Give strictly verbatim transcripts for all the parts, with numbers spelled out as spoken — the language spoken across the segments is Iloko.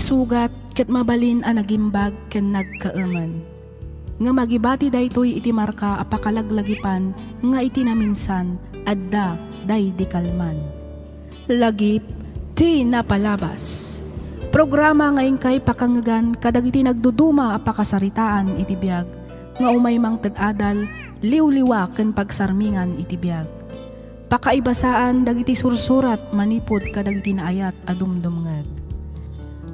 Sugat ket mabalin a nagimbag ken nagkaemen. Ngem agibati daytoy iti marka a pakalaglagipan nga iti naminsan adda daydi kalman. Lagip ti napalabas. Programa nga inkay pakangngegan kadagiti nagduduma a pakasaritaan iti biag nga umay mangted adal, liwliwa ken pagsarmingan iti biag. Pakaibasaan dagiti sursurat manipud kadagiti naayat a dumdumngeg.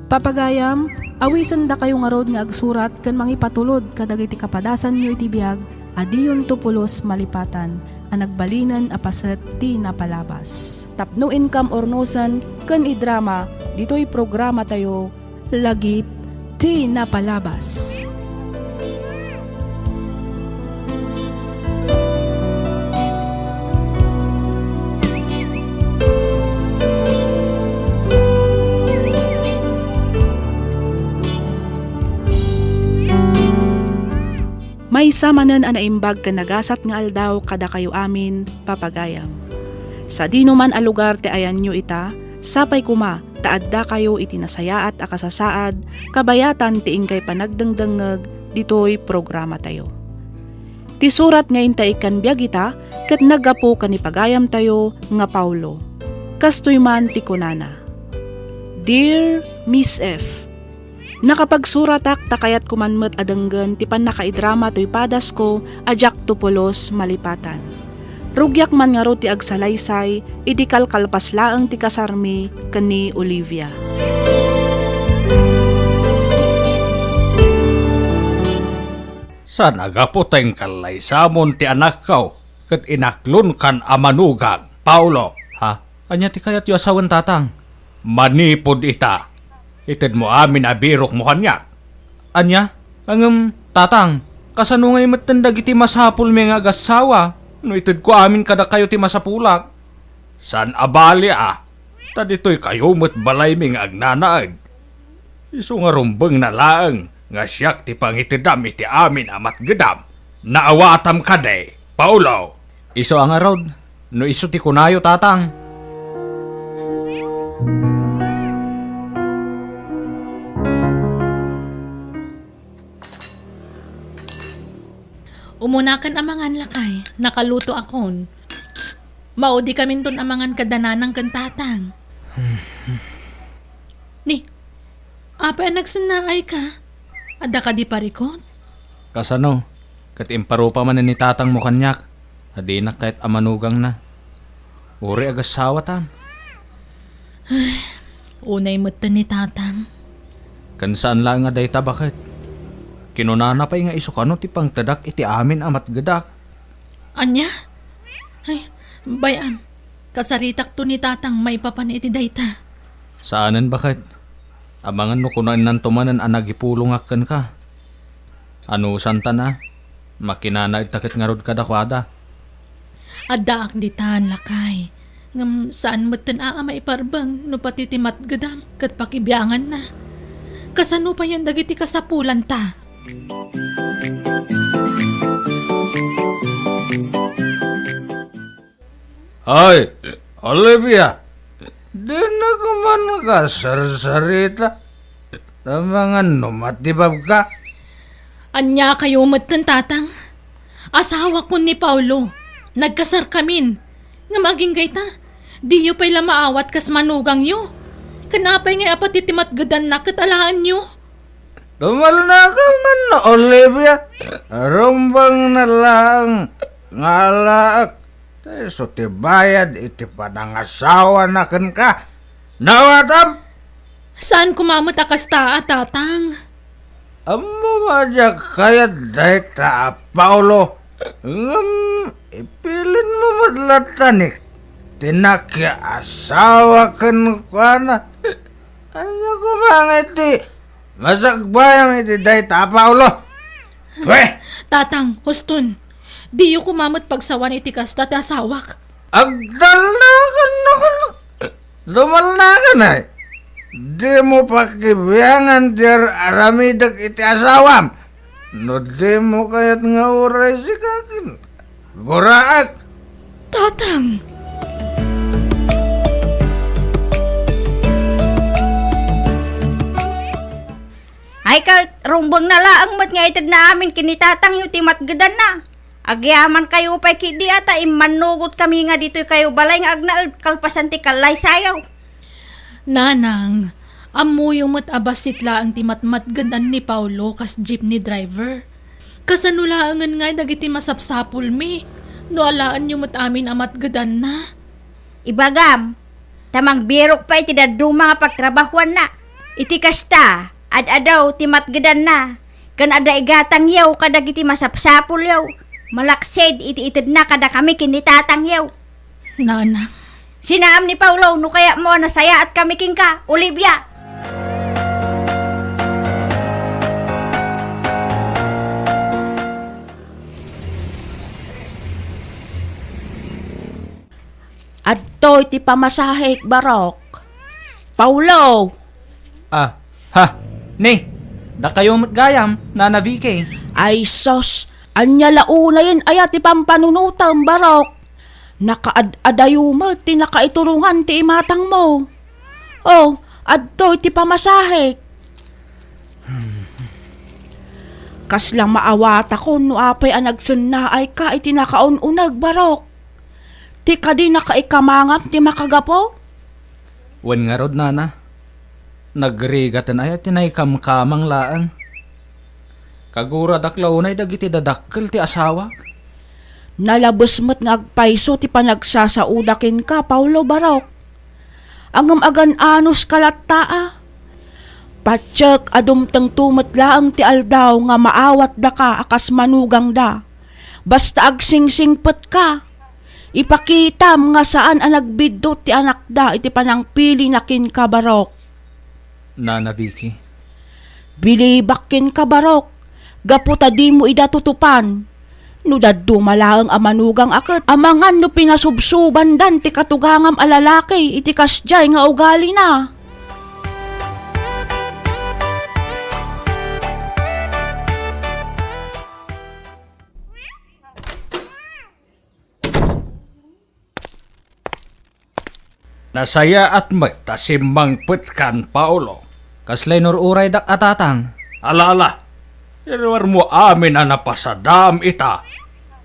Papagayam, awisendakayo ngarud nga agsurat ken mangipatulod kadagiti kapadasanyo iti biag a diyonto pulos malipatan a nagbalinen a paset ti napalabas. Tapno inkam urnosen ken idrama ditoy programatayo, Lagip ti Napalabas. Maysa manen a naimbag ken nagasat nga aldaw kadakayo amin, papagayam. Sadino man a lugar ti ayanyo ita, sapay koma ta addakayo iti nasayaat a kasasaad kabayatan ti inkay panagdengdengngeg ditoy programatayo. Ti surat nga inta ikkan biag ita ket naggapu ken ni pagayamtayo nga Paulo. Kastoy man ti kunana, Dear Miss F, Nakapagsuratak ta kayatko man met a denggen ti pannakaidrama toy padasko a diakto pulos malipatan. Rugiak man ngarud ti agsalaysay idi kalkalpas laeng ti kasarmi ken ni Olivia. Saan a gapu ta inkallaysamon ti anakko ket inaklonkan a manugang, Paulo? Ha? Ania ti kayatyo a sawen, Tatang? Manipud ita, itedmo amin a birokmo kaniak. Ania? Ngem, Tatang, kasano ngay metten dagiti masapulmi nga agassawa no itedko amin kadakayo ti masapulak? Saan a bali a, ta ditoy kayo met balaymi nga agnanaed. Isu nga rumbengna laeng nga siak ti pangitedam iti amin a matgedam. Naawatam kadi, Paulo? Isu a ngarud, no isu ti kunayo, Tatang. Umunakan a mangan, lakay. Nakalutoakon. Maudikaminton a mangan kada nanang ken tatang. Ni, apay a nagsennaayka? Adda kadi parikut? Kasano? Ket imparupa manen ni tatangmo kaniak a dinak kayat a manugangna. Uray agassawatan. Ay, unay metten ni tatang. Ken saan laeng a dayta, baket. Kinunana pay nga isu kano ti pangtedak iti amin a matgedak. Ania? Ay, bay-am. Kasaritakto ni tatang maipapan iti dayta. Saanen, baket. Amangan no kunannanto manen a nagipulongak kenka. Anusanta a, makinanaedta ket ngarud kadakuada. Addaak ditan, lakay. Ngem saan metten a, a maiparbeng no pati ti matgedam ket pakibianganna. Kasano payen dagiti kasapulanta? Ay, Olivia, dinak man kasarsarita. Amangan no matibabka. Ania kayo metten, tatang? Asawakon ni Paulo. Nagkasarkamin. Ngem agingga ita, diyo pay la maawat kas manugangyo. Ken apay ngay a pati ti matgedanna ket alaenyo? Tumalnaka man, Olivia. Rumbeng na lang nga alaek. Ta isu ti bayad iti panangasawana kenka. Naawatam? Saan koma met a kasta a, tatang? Ammom a diak kayat dayta a Paulo. Ngem ipilinmo met latta ni ti nakiasawa kenkuana. Ania koma ngay ti masagbayam iti dayta a Paulo? Pwe! Tatang, huston. Diyo koma met pagsawan iti kasta ti asawak. Agtalnakan no kun-, dumalnakan ay. Dimo pakibiangan ti ar-aramidek iti asawam. No dimo kayat nga uray sika ken guraek. Tatang! Umbengna laeng met nga itedna amin ken ni tatangyo ti matgedanna. Agyamankayo pay ketdi a ta immannugotkami nga ditoykayo balay nga agnaed kalpasan ti kallaysayo. Nanang, ammoyo met a bassit laeng ti matmatgedan ni Paolo kas jeepney driver. Kasano laengen ngay dagiti masapsapulmi no alaenyo met amin a matgedanna? Ibagam, ta mangbirok pay ti dadduma nga pagtrabahuanna. Iti kasta, ad-adu ti matgedanna, ken adda igatangyo kadagiti masapsapulyo, malaksid iti itedna kadakami ken ni tatangyo. Nana. Sinaam ni Paolo no kayatmo a nasayaatkami kenka, Olivia. Adtoy ti pamasahek, Barok. Paolo! Ah, ha, ni, dakayo met gayam, Nana Vicky. Ay sus, ania la unayen aya ti pampanunotem, Barok? Nakaad-adayo met ti nakaiturongan ti imatangmo. Oh, adtoy ti pamasahek. Kasla maawatakon no apay a nagsennaayka iti nakaun-uneg, Barok. Ti kadi nakaikamangam ti makagapu? Wen ngarud, Nana. Nagrigaten aya ti naikamkamang laeng. Kaguradak la unay dagiti dadakkel ti asawak. Nalabes met nga agpayso ti panagsasaoda kenka, Paolo, Barok. Ngem agan-anos ka latta a. Patiek a dumtengto met laeng ti aldaw nga maawatdaka a kas manugangda. Basta agsingsingpetka. Ipakitam nga saan a nagbiddut ti anakda iti panangpilina kenka, Barok. Nana Vicky. Bilibak kenka, Barok, gapu ta dimo ida tutupan. No dadduma laeng a manugang a ket amangan no pinasubsobandan ti katugangam a lalaki iti kasdiay nga ugalina. Nasayaat met ta simmangpetkan, Paolo. Kaslay nur-uraydak a tatang. Ala, ala. Iruarmo amin a napasadaam ita,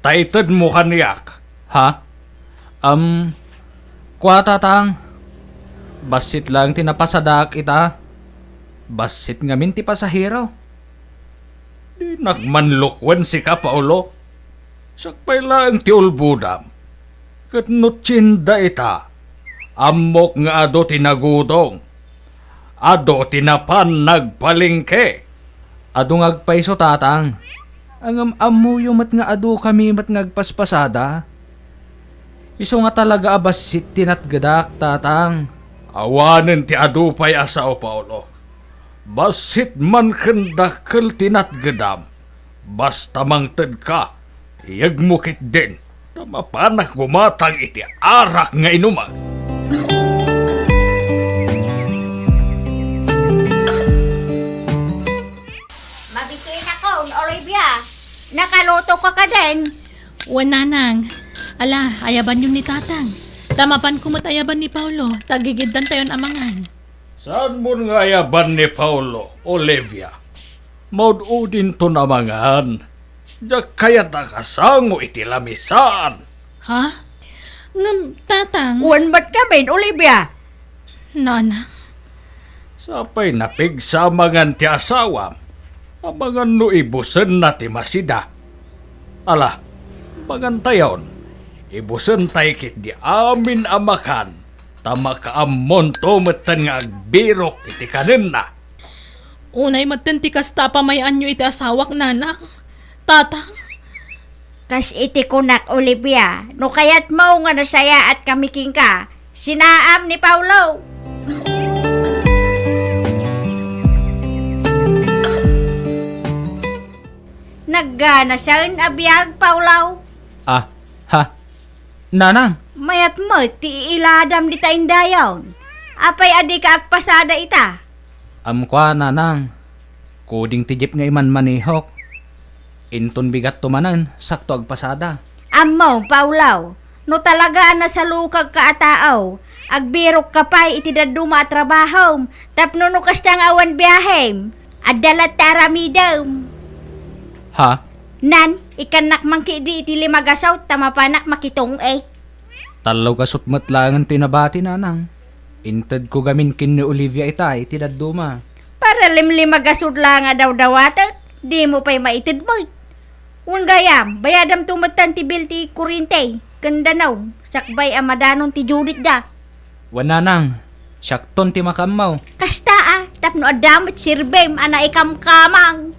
ta itedmo kaniak. Ha? Am, kua, tatang. Bassit laeng ti napasadaak ita. Bassit ngamin ti pasahero. Dinak manlukuen sika, Paolo. Sakbay laeng ti ulbodam. Ket no tienda ita, ammok nga adu ti nagudong. Adu ti napan nagpalengke. Adu nga agpayso, tatang. Ngem ammoyo met nga adu kami met nga agpaspasada. Isu nga talaga a bassit ti natgedak, tatang. Awanen ti adu pay a sao, Paolo. Bassit man ken dakkel ti natgedam, basta mangtedka, iyegmo ketdin, ta mapanak gumatang iti arak nga inumag. Mabitinakon, Olivia. Nakaluto ka kadin? Wen, nanang. Ala, ayabanyon ni tatang. Ta mapanko met ayaban ni Paolo, ta gigiddantayon a mangan. Saanmon nga ayaban ni Paolo, Olivia? Maud-udinton a mangan. Diak kayat a kasango iti lamisaan. Ha? Ngem, tatang. Wen met ngamin, Olivia. Nana. Sapay napigsa a mangan ti asawam. Amangan no ibusenna ti masida. Ala, mangantayon. Ibusentay ketdi amin a makan. Ta makaammonto metten nga agbirok iti kanenna. Unay metten ti kasta a pamay-anyo iti asawak, nanang, tatang. Kas iti kunak, Olivia, no kayatmo nga nasayaatkami kenka, sinaam ni Paolo. Nagganasen a biag, Paolo. Ah, ha? Nanang! Mayat met ti iiladam dita indayon. Apay a dika agpasada ita? Am, kua, nanang. Kuding ti jeep nga imanmanihok. Inton bigatto manen, sakto agpasada. Ammom, Paolo, no talaga a nasalukagka a tao, agbirokka pay iti dadduma a trabahom, tapno no kasta nga awan biahem. Adda latta aramidem. Ha? Nan, ikkannak man ketdi iti lima gasut ta mapanak makitong-ek. Tallo gasut met laengen ti nabati, nanang. Intedko gamin ken ni Olivia ita iti dadduma. Para limlima gasut laeng a dawdawatek, dimo pay maited met. Wen gayam, bayadamto metten ti bill ti kurente ken danum, sakbay a madanon ti juditda. Wen, nanang, siakton ti makaammo. Kasta a, tapno adda met serbem a naikamkamang.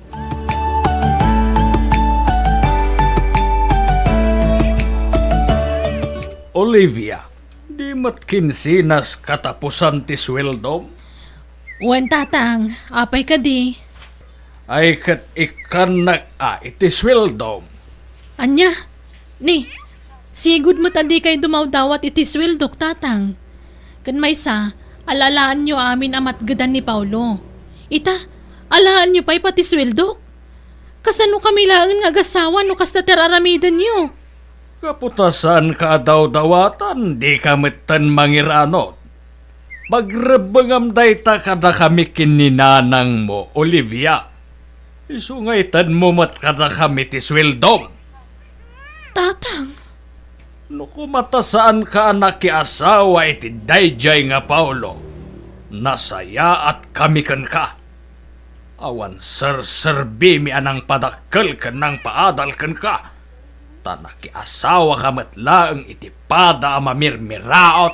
Olivia, di met kinsinas katapusan ti sueldom? Wen, tatang, apay kadi? Ay ket ikkannak a iti sueldom. Ania? Ni, sigud met a dikay dumawdawat iti sueldok, tatang. Ken maysa, al-alaenyo amin a matgedan ni Paolo. Ita, alaenyo pay pati sueldok? Kasano kami laengen nga agasawa no kasta ti ar-aramidenyo? Gapu ta saanka a dawdawatan, dika metten mangiranod. Pagrebbengam dayta kadakami ken ni nanangmo, Olivia. Isu nga itedmo met kadakami ti sueldom. Tatang. No koma ta saanka a nakiasawa iti daydiay nga Paolo, nasayaatkami kenka. Awan serserbimi a nangpadakkel ken nangpaadal kenka, ta nakiasawaka met laeng iti pada a mamirmiraot.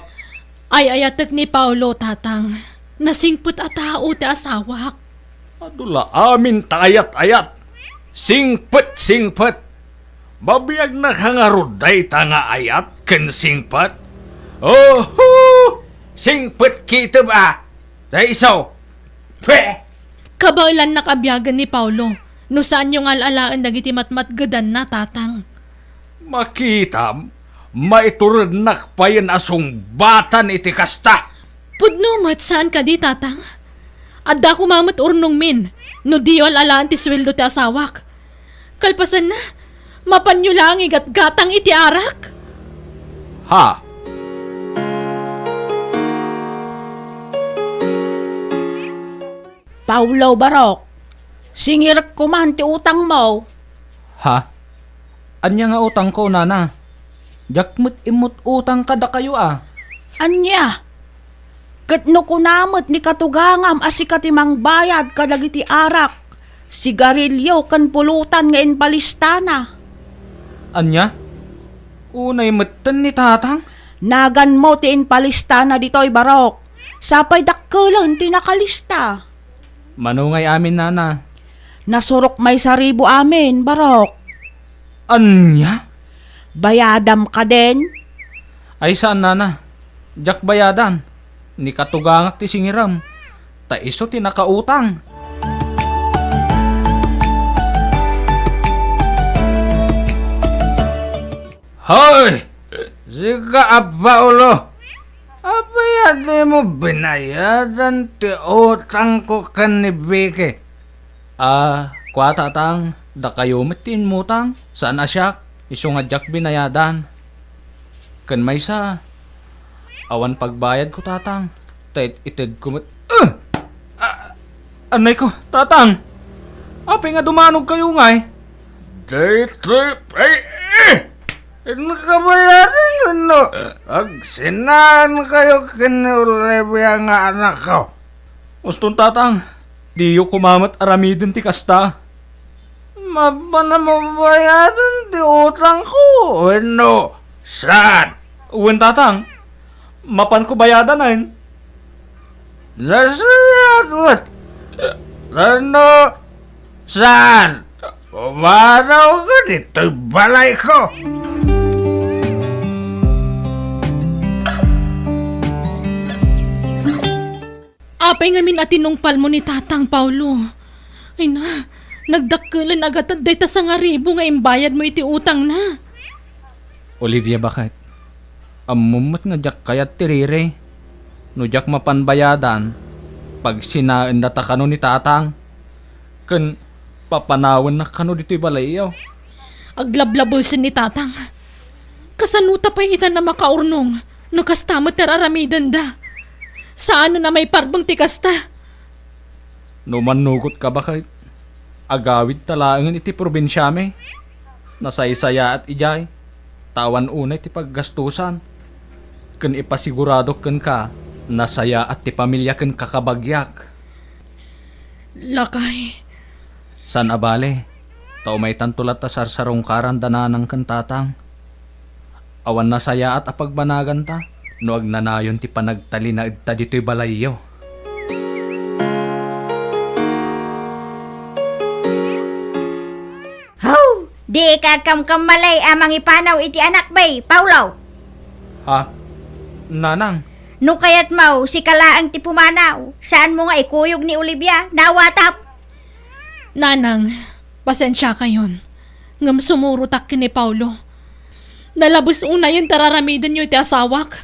Ay-ayatek ni Paolo, tatang. Nasingpet a tao ti asawak. Adu la amin ta ayat-ayat. Singpet-singpet. Mabiagnaka ngarud dayta nga ayat ken singpet? Oho! Singpet ketdi a! Dayso! Pwe! Kabaelannak a biagen ni Paolo no saanyo nga al-alaen dagiti matmatgedanna, tatang. Makitam, maiturednak payen a sungbatan iti kasta. Pudno met, saan kadi, tatang? Adda koma met urnongmin no diyo al-alaen ti sueldo ti asawak. Kalpasanna, mapanyo laeng igatgatang iti arak? Ha? Paolo, barok, singirek koman ti utangmo. Ha? Ania nga utangko, nana? Diak met immut utang kadakayo a. Ania? Ket no kuna met ni katugangam a sika ti mangbayad kadagiti arak, sigarilio ken pulutan nga impalistana. Ania? Unay metten ni tatang? Naganmo ti impalistana ditoy, barok. Sapay dakkelen ti nakalista. Mano ngay amin, nana? Nasurok maysa ribu amin, barok. Ania? Bayadam kadin? Ay, saan, nana. Diak bayadan. Ni katugangak ti singirem. Ta isu ti nakautang. Hoy! Sika a Paolo! Apay a dimo binayadan ti utangko ken ni Vicky? Ah, kua, tatang, dakayo met ti immutang, saan a siak, isu nga diak binayadan. Ken maysa, awan pagbayadko, tatang, ta it-itedko met. Ah! Ah! Anay ko, tatang! Apay nga dumanogkayo ngay? Daytoy pay, eh! Inkabayadan wenno agsinaankayo ken ni Olivia nga anakko? Uston, tatang, diyo koma met aramiden ti kasta. Mapanam a bayadan ti utangko wenno saan? Wen, tatang, mapanko bayadanen. Nasayaat met. Wenno saan? Pumanawka ditoy balayko. Apay ngamin a tinungpalmo ni Tatang Paolo? Ay na, nagdakkelen a gatad dayta sangaribu nga imbayadmo iti utangna. Olivia, baket? Ammom met nga diak kayat ti riri. No diak mapan bayadan, pagsinaendata kano ni Tatang. Ken papanawennak kano ditoy balayyo. Aglablabesen ni Tatang. Kasano ta pay ita a makaurnong no kasta met ti ar-aramidenda? Saanen a maiparbeng ti kasta. No mannugotka baket, agawidta laengen iti probinsiami. Nasaysayaat idiay, ta awan unay ti paggastusan. Ken ipasiguradok kenka, nasayaat ti pamilya ken kakabagiak. Lakay. Saan a bale, ta umaytanto latta sarsarungkaran da nanang ken tatang. Awan nasayaat a pagbanaganta no agnanayon ti panagtalinaedta ditoy balayyo. Haw! Diika agkamkammalay a mangipanaw iti anakmi, Paulo! Ha? Nanang? No kayatmo, sika laeng ti pumanaw. Saanmo nga ikuyog ni Olivia, naawatam? Nanang, pasensiakayon. Ngem sumurotak ken ni Paulo. Nalabes unayen ti ar-aramidenyo iti asawak.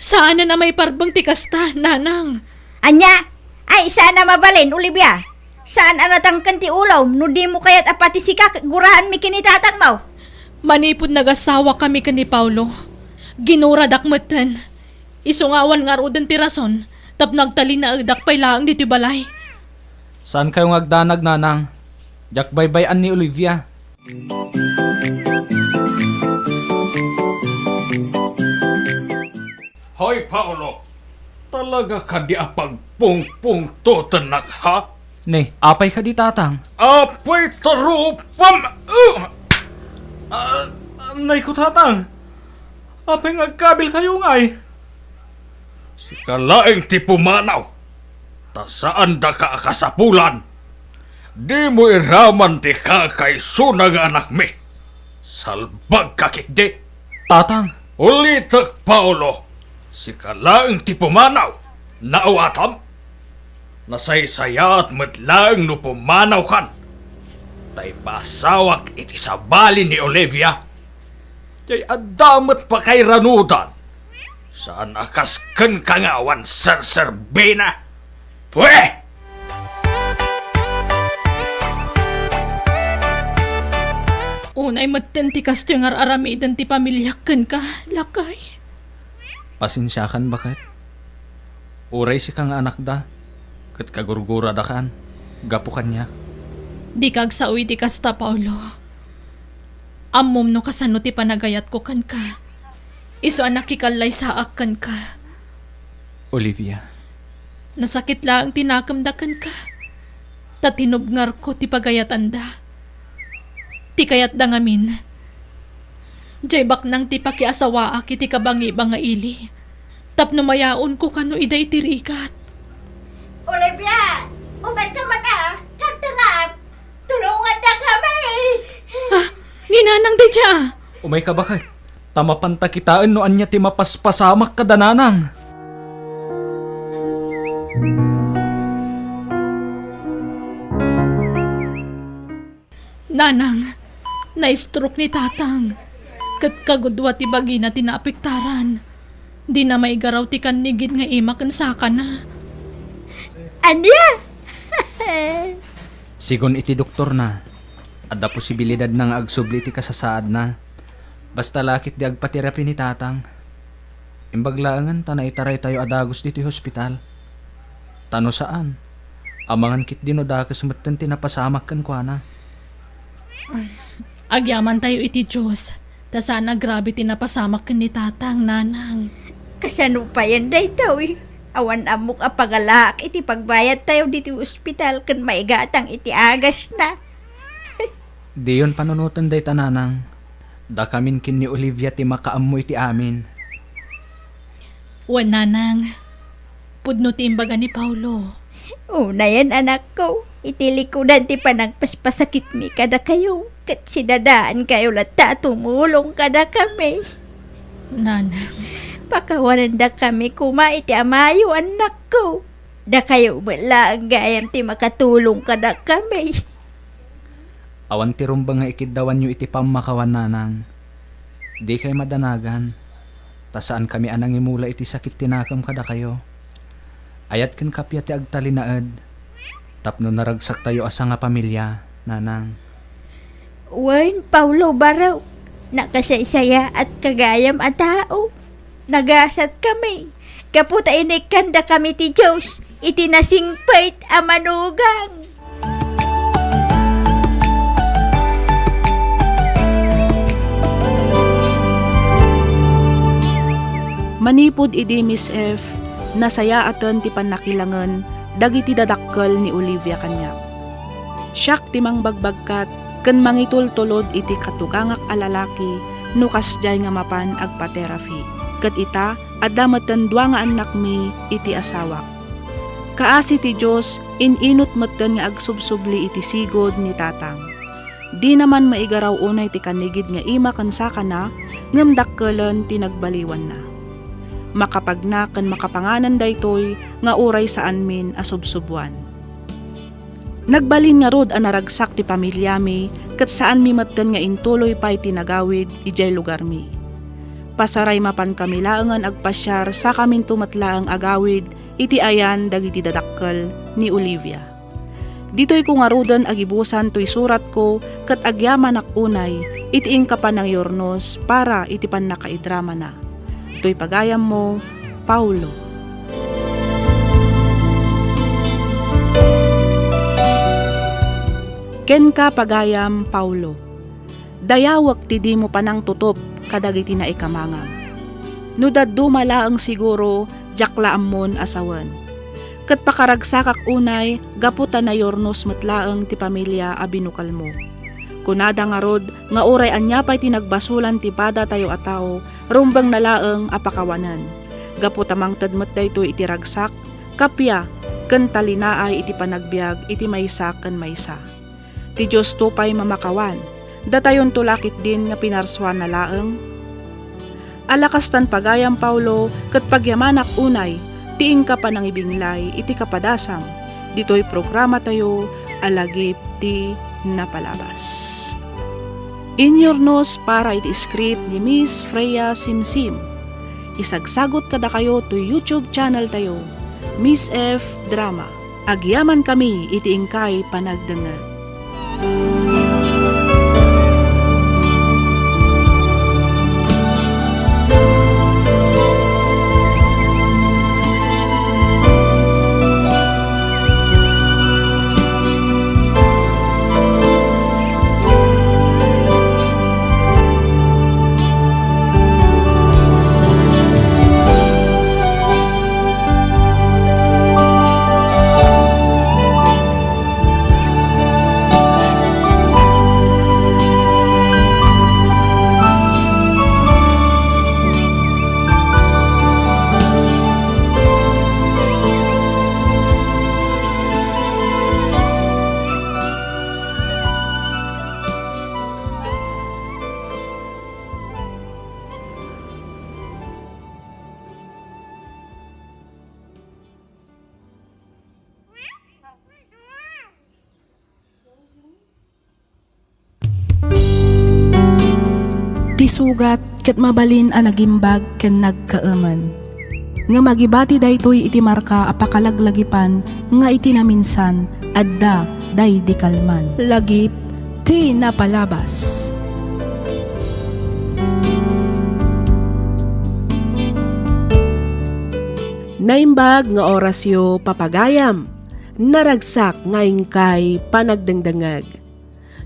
Saanen a maiparbeng ti kasta, nanang. Ania? Ay, saan a mabalin, Olivia. Saan a natangken ti ulom no dimo kayat a pati sika ket guraenmi ken ni tatangmo. Manipud nagasawakami ken ni Paulo, ginuradak metten. Isu nga awan ngaruden ti rason tapno agtalinaedak pay laeng ditoy balay. Saankayo nga agdanag, nanang. Diak baybay-an ni Olivia. Hoy, Paolo! Talaga kadi a pagpungpungtotennak, ha? Ne, apay kadi, tatang? Apay tarupam! Uh! Ah, nay ko, tatang. Apay nga agkabilkayo ngay? Sika laeng ti pumanaw, ta saandaka a kasapulan. Dimo iraman ti kakaisuna nga anakmi. Salbagka ketdi. Tatang. Ulitek, Paolo, sika laeng ti pumanaw. Naawatam? Nasaysayaat met laeng no pumanawkan. Ta ipaasawak iti sabali ni Olivia. Jay adda met pakairanudan. Saan a kas kenka nga awan serserbina. Pwe! Unay metten ti kastoy nga ar-aramiden ti pamiliak kenka, lakay. Pasensiakan, baket. Uray sika nga anakda, ket kagurguradakan gapu kaniak. Dika agsao iti kasta, Paolo. Ammom no kasano ti panagayatko kenka. Isu a nakikallaysaak kenka. Olivia. Nasakit laeng ti nakemda kenka. Ta tinubngarko ti pagayatanda. Ti kayatda ngamin, jay baknang ti pakiasawaak iti kabangiba nga ili, tapno mayaonko kano ida iti rigat. Olivia! Umayka met a! Kartangam! Tulongandakami! Ah, ni Nanang daydiay a! Umayka, baket, ta mapanta kitaen no ania ti mapaspasamak kada Nanang. Nanang, na-stroke ni Tatang. Ket kagudua ti bagina ti naapektaran. Dina maigaraw ti kannigid nga ima ken sakana. Ania? Sigun iti doktorna, adda posibilidadna nga agsubli iti kasasaadna. Basta la ketdi agpaterapi ni Tatang. Imbag laengen ta naitaraytayo a dagus ditoy hospital. Ta no saan, amangan ketdi no dakes metten ti napasamak kenkuana. Agyamantayo iti Dios, ta saan a grabe ti napasamak ken ni Tatang, Nanang. Kasano payen daytoy? Awan ammok a pagalaak iti pagbayadtayo ditoy ospital ken maigatang iti agasna. Diyon panunoten dayta, Nanang. Dakamin ken ni Olivia ti makaammo iti amin. Wen, Nanang. Pudno ti imbaga ni Paolo. Unayen, anakko, iti likudan ti panagpaspasakitmi kadakayo, ket sidadaankayo latta a tumulong kadakami. Nanang. Pakawanendakami koma iti amayo, annakko. Dakayo met laeng gayam ti makatulong kadakami. Awan ti rumbeng nga ikiddawanyo iti pammakawan, Nanang. Dikay madanagan, ta saankami a nangimula iti sakit ti nakem kadakayo. Ayat ken kappia ti agtalinaed tapno naragsaktayo a sangapamilia, Nanang. Wen, Paolo Barok, nakasaysayaatka gayam a tao. Nagasatkami, gapu ta inikkandakami ti Dios, iti nasingpet a manugang. Manipud idi, Miss F, nasayaaten ti pannakilangen dagiti dadakkel ni Olivia kaniak. Siak ti mangbagbagkat ken mangitultulod iti katugangak a lalaki no kasdiay nga mapan agpa-therapy. Ket ita, adda metten dua nga annakmi iti asawak. Kaasi ti Dios, in-inut metten nga agsubsubli iti sigud ni Tatang. Dina man maigaraw unay ti kanigid nga ima ken sakana, ngem dakkelen ti nagbaliwanna. Makapagna ken makapanganan daytoy nga uray saanmin a subsubuan. Nagbalin ngarud a naragsak ti pamiliami ket saanmi metten nga intuloy pay ti nagawid idiay lugarmi. Pasaray mapankami laengen agpasiar sakaminto met laeng agawid iti ayan dagiti dadakkel ni Olivia. Ditoyko ngaruden agibusan toy suratko ket agyamanak unay iti inka panangiyurnos para iti pannakaidramana. Toy pagayammo, Paulo. Kenka, pagayam Paulo, dayawek ti dimo panangtutup kadagiti naikamangam. No dadduma laeng siguro, diak la ammon a sawen. Ket pakaragsakak unay gapu ta nayurnos met laeng ti pamilia a binukelmo. Kunada ngarud nga uray ania pay ti nagbasolan ti padatayo a tao, rumbengna laeng a pakawanen. Gapu ta mangted met daytoy iti ragsak, kappia, ken talinaay iti panagbiag iti maysa ken maysa. Ti Diosto pay mamakawan, datayonto la ketdin nga pinarsuana laeng? Ala kastan, pagayam Paulo, ket pagyamanak unay ti inka panangibinglay iti kapadasam ditoy programatayo a Lagip ti Napalabas. Inyurnos para iti script ni Miss Freya Simsim. Isagsagot kadakayo toy YouTube channel tayo, Miss F Drama. Agyamankami iti inkay panagdengngeg. Ti sugat ket mabalin a nagimbag ken nagkaemen. Ngem agibati daytoy iti marka a pakalaglagipan nga iti naminsan adda daydi kalman. Lagip ti Napalabas. Naimbag nga orasyo, papagayam. Naragsak nga inkay panagdengdengngeg.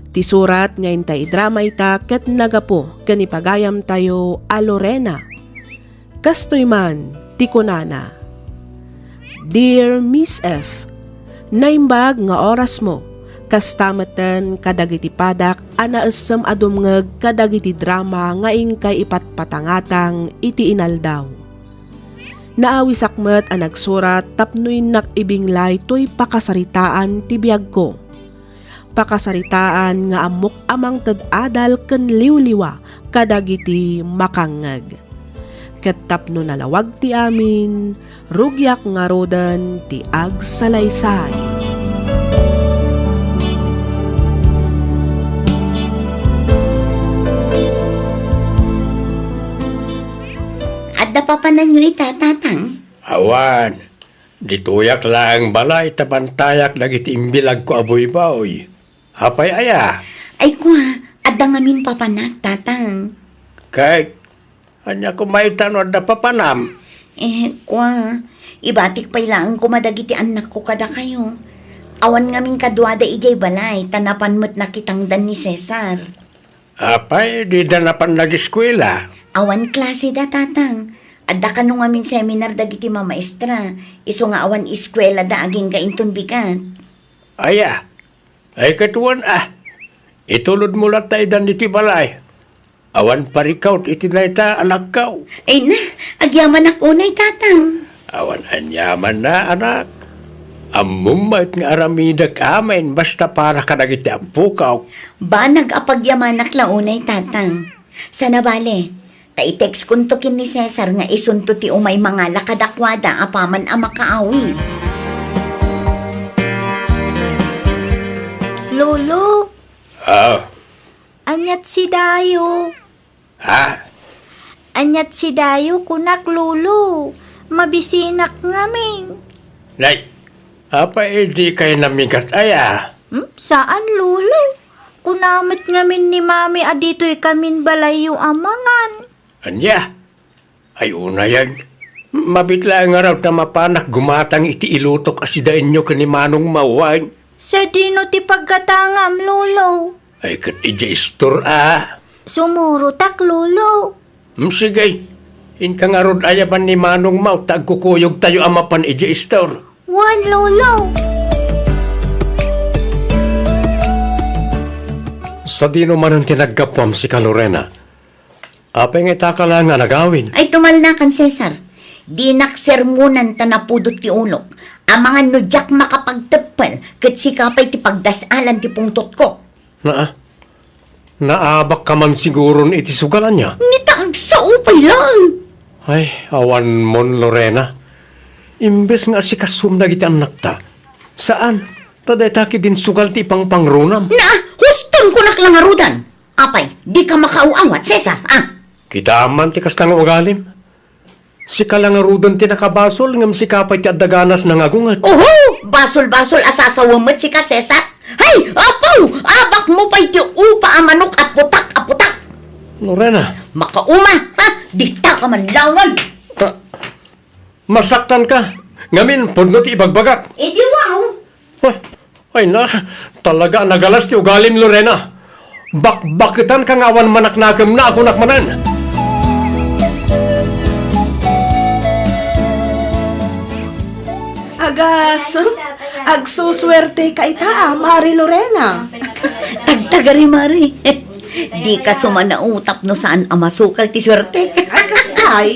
Ti surat nga intay idrama ita ket nagapu ken ipagayamtayo a Lorena. Kastoy man ti kunana, Dear Miss F, naimbag nga orasmo, kasta metten kadagiti padak a naessem a dumngeg kadagiti drama nga inkay ipatpatangatang iti inaldaw. Naawisak met a nagsurat tapno innak ibinglay toy pakasaritaan ti biagko. Pakasaritaan nga ammok a mangted adal ken liwliwa kadagiti makangngeg. Ket tapno nalawag ti amin, rugiak ngaruden ti agsalaysay. Adda papananyo ita, Tatang? Awan. Ditoyak laeng balay ta pantayak dagiti imbilagko a buybuy. Apay aya? Ay kua, adda ngamin papanak, Tatang. Kay, ania koma ita no adda papanam? Eh, kua, ibatik pay laeng koma dagiti annakko kadakayo. Awan ngamin kaduada idiay balay, ta napan met nakitangdan ni Cesar. Apay, dida napan nag-eskuela? Awan klaseda, Tatang. Adda kano ngamin seminar dagiti mamaestra, isu nga awan eskuelada agingga inton bigat. Aya, ay katuan a. Itulodmo latta idan iti balay. Awan parikaw iti dayta, anakko. Ay na, agyamanak unay, Tatang. Awan aniamanna, anak. Ammom met nga aramidek amin basta para kadagiti appokak. Banag a pagyamanak la unay, Tatang. Sana bale, ta i-textkonto ken ni Cesar nga isunto ti umay mangala kadakuada apaman a makaawid. Lolo, Ah, aniat si Dayo? Ha? Aniat si Dayo, kunak, Lolo. Mabisinak ngamin. Nay, apay, dikay namigat aya? Hmm? Saan, Lolo? Kuna met ngamin ni Mami a ditoy kamin balayyo a mangan. Ania? Ay, unayen. Mabiit laeng ngarud ta mapanak gumatang iti ilutok a sidaenyo ken ni Manong Mawan. Sadino ti paggatangam, Lolo? Ay, ket idiay istor a. Sumurotak, Lolo. Hmm, sige. Inka ngarud ayaban ni Manong Maw ta agkukuyogtayo a mapan idiay istor. Wen, Lolo. Sadino manen ti naggapuam sika, Lorena? Apay nga itaka laeng nga nagawid? Ay, tumalnakan, Cesar. Dinak sermonan ta napudot ti ulok. Amangan no diak makapagteppel, ket sika pay ti pagdas-alan ti pungtotko. Naa, naabakka man siguron iti sugal, ania? Ni ta agsao pay laeng. Ay, awanmon, Lorena. Imbes nga asikasuem dagiti annakta, saan, ta dayta ketdin sugal ti ipangpangrunam. Naa, huston, kunak la ngaruden. Apay, dika makaaw-awat, Cesar, a? Kitaem man ti kasta nga ugalim. Sika la ngaruden ti nakabasol, ngem sika pay ti adda ganas nga agunget. Oho! Basol-basol a sasawem met sika, Cesar. Hay, apo! Abakmo pay ti upa a manok a putak a putak! Lorena. Makauma, ha? Ditaka man laeng. Ah, masaktanka. Ngamin, pudno ti ibagbagak. Idi wow! Huh? Ay na, talaga a nagalas ti ugalim, Lorena. Bakbaketanka nga awan manaknakemna a kunak manen. Agasem, agsusuerteka ita a, Mari Lorena. Tagtagari, Mari. Dika sumanao tapno saan a masukal ti suertek. Ay, kasta ay.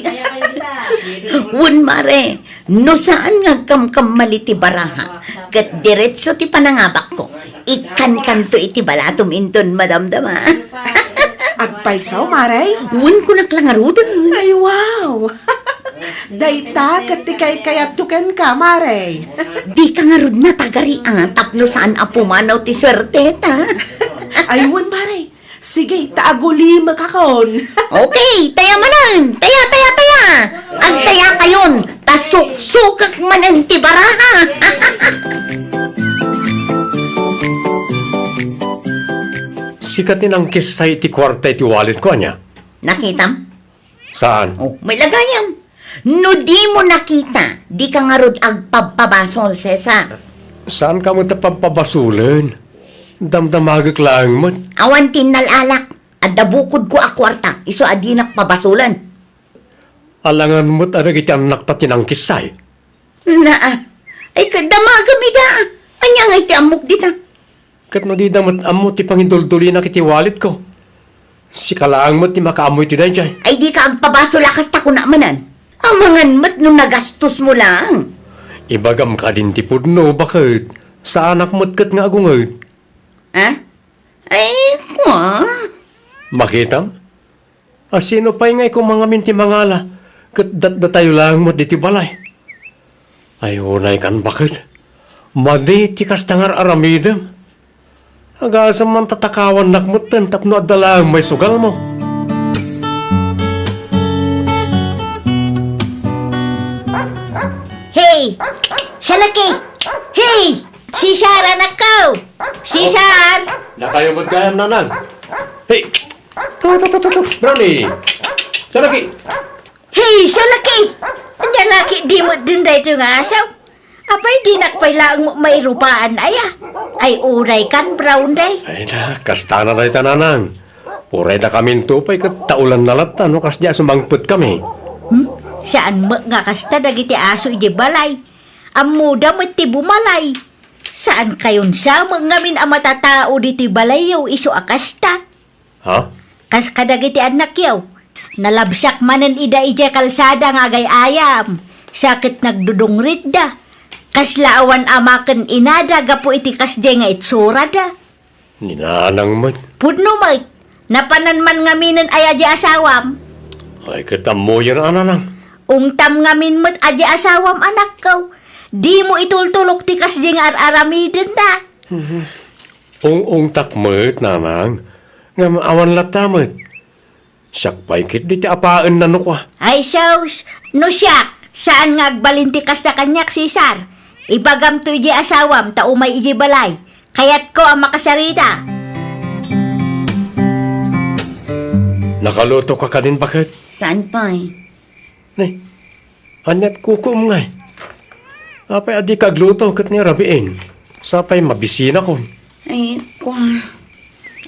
Wen, Mare. No saan nga agkamkammal iti baraha, ket diretso ti panangabakko, ikkankanto iti balatom inton madamdama. Agpayso, Mare? Wen, kunak la ngaruden. Ay, wow! Dayta ket ti kaykayatko kenka, Mare. Dika ngarud natagari a tapno saan a pumanaw ti suerteta. Ay, wen, Mare. Sige, ta agulimekakon. Okay, taya manen! Taya, taya, taya! Agtayakayon, ta suksukek manen ti baraha! Sika ti nangkissay iti kuarta iti walletko, ania? Nakitam? Saan? Oh, may lagayam. No dimo nakita, dika ngarud agpabpabasol, Cesar. Saanka met a pabpabasolen? Damdamagek laeng met. Awan ti innal-alak. Adda bukodko a kuarta, isu a dinak pabasolen. Alangan met a dagiti annakta ti nangkissay. Naa. Ay, ket damagem ida. Ania ngay ti ammok dita? Ket no dida met ammo ti pangiduldulina iti walletko, sika laeng met ti makaammo iti daydiay. Ay, dika agpabasol a kasta kuna manen. Amangan met no nagastosmo laeng. Ibagam kadin ti pudno, baket saanak met ket nga agunget. Ha? Ay, kua? Makitam? A sino pay ngay koma ngamin ti mangala, ket datdatayo laeng met ditoy balay? Ay, unay kan baket. Madi ti kasta nga ar-aramidem. Agasem man ta takawannak metten tapno adda laeng maisugalmo. Hey! Siya laki! Hey! Cesar, anakko! Cesar! Nakayo met gayam, nanang. Hey! Tu, tu, tu, tu, tu. Brownie! Siya laki! Hey, siya laki! Ania la ketdi met daytoy nga asaw? Apay, dinak pay laeng mairupaan, aya? Ay, uray kan brown day. Ay na, kasta na dayta, nanang. Uray dakaminto pay ket taulan na latta no kasdiay a sumangpetkami. Hmm? Saan met nga kasta dagiti aso idiay balay. Ammoda met ti bumalay. Saankayon sa met ngamin a matatao ditoy balayyo isu a kasta? Ha? Kas kadagiti annakyo, nalabsak manen ida idiay kalsada nga agay-ayam, sa ket nagdudungritda. Kasla awan ama ken inada gapu iti kasdiay nga itsurada. Ni nanang met. Pudno met, napanan man ngaminen aya di asawam. Ay, ket ammoyo a, nanang. Ungtam ngamin met a di asawam, anakko. Dimo itultulok ti kasdiay nga ar-aramidenna. Mhm. Ung-ungtak met, nanang, ngem awan latta met. Siak pay ketdi ti apaenna no kua. Ay sus, no siak, saan nga agbalin ti kasta kaniak, Cesar. Ibagamto idiay asawam ta umay idiay balay. Kayatko a makasarita. Nakalutoka kadin, baket? Saan pay? Ni, aniat kukuom ngay? Apay a dika agluto ket ni rabiin? Sapay mabisinakon. Ay, kua.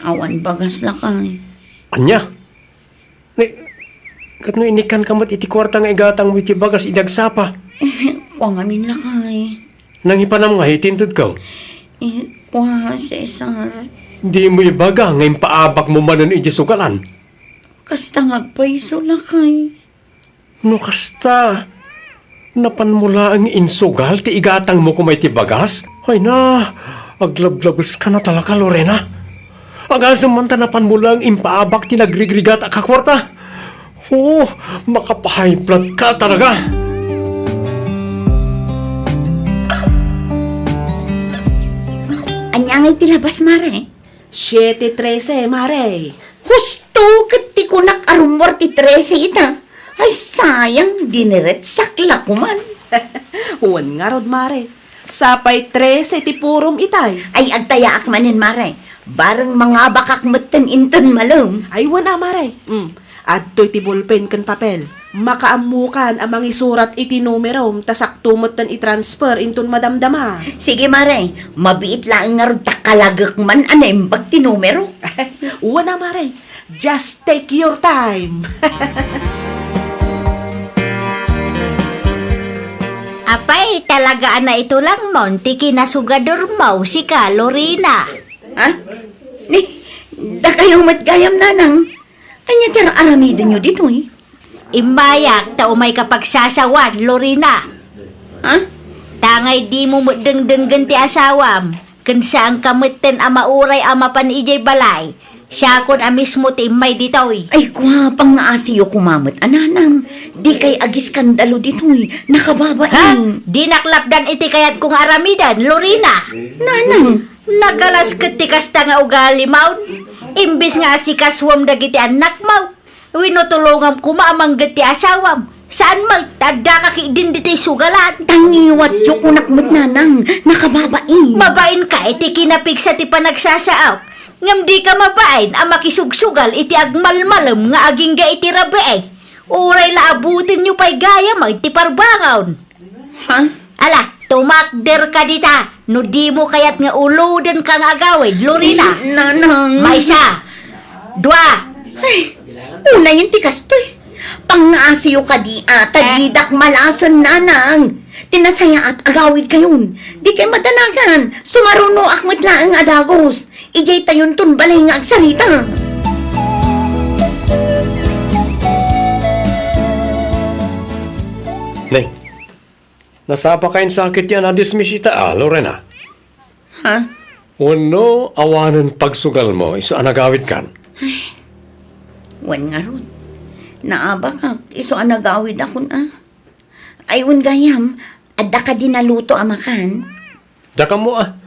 Awan bagas lakay. Ania? Ni, ket no inikkanka met iti kuarta nga igatangmo iti bagas idi agsapa? Eh, kua ngamin lakay. Nangipanam ngay iti intedko? Eh, kua, Cesar. Dimo ibaga nga impaabakmo manen iti sugalan? Kasta nga agpayso lakay. No kasta, napanmo laeng insugal ti igatangmo koma iti bagas? Ay na, aglablabeska na talaga, Lorena. Agasem man ta napanmo laeng impaabak ti nagrigrigata a kuarta. Oo, makapahaybladka talaga. Ania ngay ti labas, Mare? Siete trese, Mare. Husto ket ti kunak a rummuar ti trese ita. Ay, sayang, diniretsak la koman. Wen ngarud, Mare. Sapay trese ti purom itay. Ay, agtayaak manen, Mare. Bareng mangabakak metten inton malem. Ay, wen a, Mare. Mm. Adtoy ti bolpen ken papel. Makaammokan a mangisurat iti numerom ta sakto metten i-transfer inton madamdama. Sige, Mare. Mabiit laeng ngarud ta kalagek man a naimbag ti numero. Wen a, Mare. Just take your time. Apay, talaga a naitulangmon ti kinasugadormo, sika, Lorena. Ha? Ni, dakayo met gayam, nanang. Ania ti ar-aramidenyo ditoy? Immayak ta umayka pagsasawan, Lorena. Ha? Tangay dimo met dengdenggen ti asawam, ken saanka metten a mauray a mapan idiay balay. Siakon a mismo ti immay ditoy. Ay, kua, pangngaasiyo koma met a nanang. Dikay agiskandalo ditoy. Nakababain. Ha? Dinak lapdan iti kayatko nga aramiden, Lorena. Nanang. Nagalas ket ti kasta nga ugalimon. Imbes nga asikasuam dagiti annakmo, wenno tulongam koma a mangget ti asawam. Saan met, ta addaka ketdin ditoy sugalan. Tangiwatyo, kunak met, nanang, nakababain. Mabain ka iti kinapigsa ti panagsasaok, ngem dika mabain a makisugsugal iti agmalmalem nga agingga iti rabii. Uray la abutenyo pay gayam ti parbangon. Ha? Ala, tumakderka dita, no dimo kayat nga ulodenka nga agawid, Lorena. Nanang. Maysa, dua. Ay, unayen ti kastoy. Pangngaasiyo kadi a, ta didak malasen, nanang. Ti nasayaat, agawidkayon. Dikay madanagan. Sumarunoak met laeng a dagus. Idiay tayonton balay nga agsarita. Nay, nasapa kayon sakit yan a dismisita, a, Lorena? Ha? Wenno awanen pagsugalmo isu a nagawidkan? Ay, wen ngarud. Naabakak isu a nagawidakon, a. Ay, wen gayam, adda kadi naluto a makan? Dakamo, a.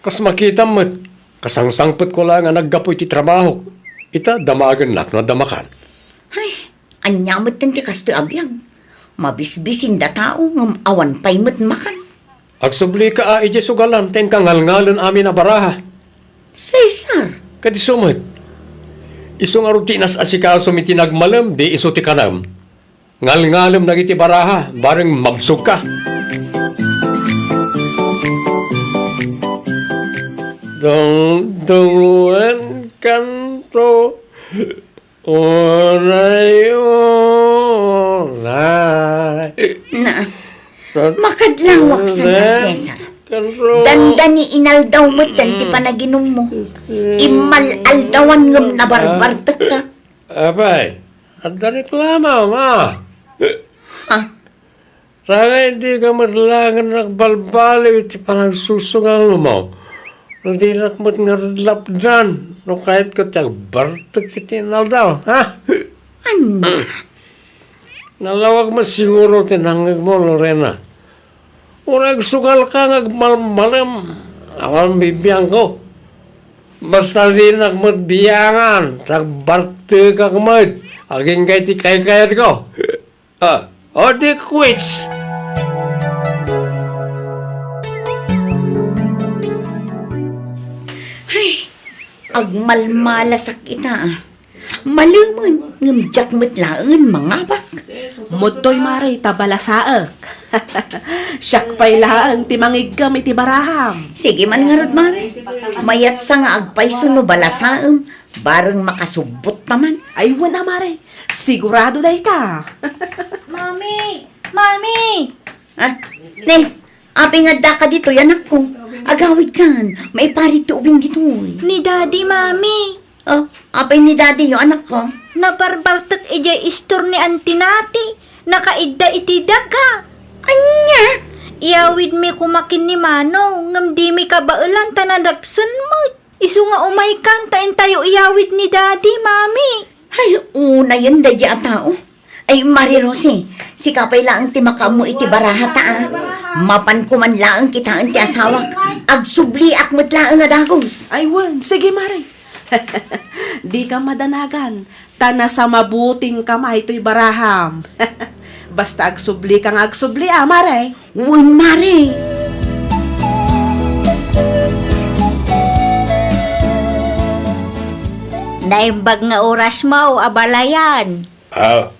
Kas makitam met, kasangsangpetko laeng a naggapu iti trabahok. Ita, damagennak no adda makan. Ay, ania metten ti kastoy a biag? Mabisbisin da tao, ngem awan pay met makan. Agsublika a idiay sugalan ta inka ngalngalen amin a baraha. Cesar! Ket isu met, isu ngarud ti inas-asikasom iti nagmalem, di isu ti kanam. Ngalngalem dagiti baraha, bareng mabsogka. Dungdungan kanto, uray, uray. Na, makadlawak sanda, Cesar. Dandani inaldaw metten ti panaginummo. Immal-aldawan ngem nabarbartekka. Apay, adda reklamo, ma? Ha? Sakay, dika met laeng nagbalbaliw iti panagsusugalmo. No dinak met ngarud lapdan, no kayatko ti agbartek iti inaldaw, ha? Ania? Nalawag met siguro ti nangngegmo, Lorena. Uray agsugalka nga agmalmalem, awan bibiangko. Basta dinak met biangan, ta agbartekak met, agingga iti kaykayatko. Ah, o di quits. Ay, agmalmalasak ita, ah. Malemen, ngem diak met laeng mangabak. Mudtoy, Mare, ta balasaek. Siak pay laeng ti mangiggem iti baraham. Sige man ngarud, Mare. Mayatsa nga agpayso no balasaem, bareng makasubbotta man. Ay, wen a, Mare. Sigurado dayta. Mami! Mami! Ah, ne, apay nga addaka ditoy, anakko? Agawidkan, maiparit ti ubing ditoy. Ni Daddy, Mami. Oh, apay ni Daddy yo, anakko? Nabarbartek idiay istor ni Auntie Nati. Nakaidda iti daga. Ania? Iyawidmi koma ken ni Mano, ngem dimi kabaelan ta nadagsen met. Isu nga umaykan ta intayo iyawid ni Daddy, Mami. Ay, unayen daydi a tao. Ay, Mare Rosie, sika pay laeng ti makaammo iti barahata, a. Mapanko man laeng kitaen ti asawak. Agsubliak met laeng a dagus. Ay, wen, sige, Mare. Dika madanagan, ta nasamabutingka maytoy baraham. Basta agsublika nga agsubli, a, Mare. Wen, Mare. Naimbag nga orasmo, abalayan. Ah,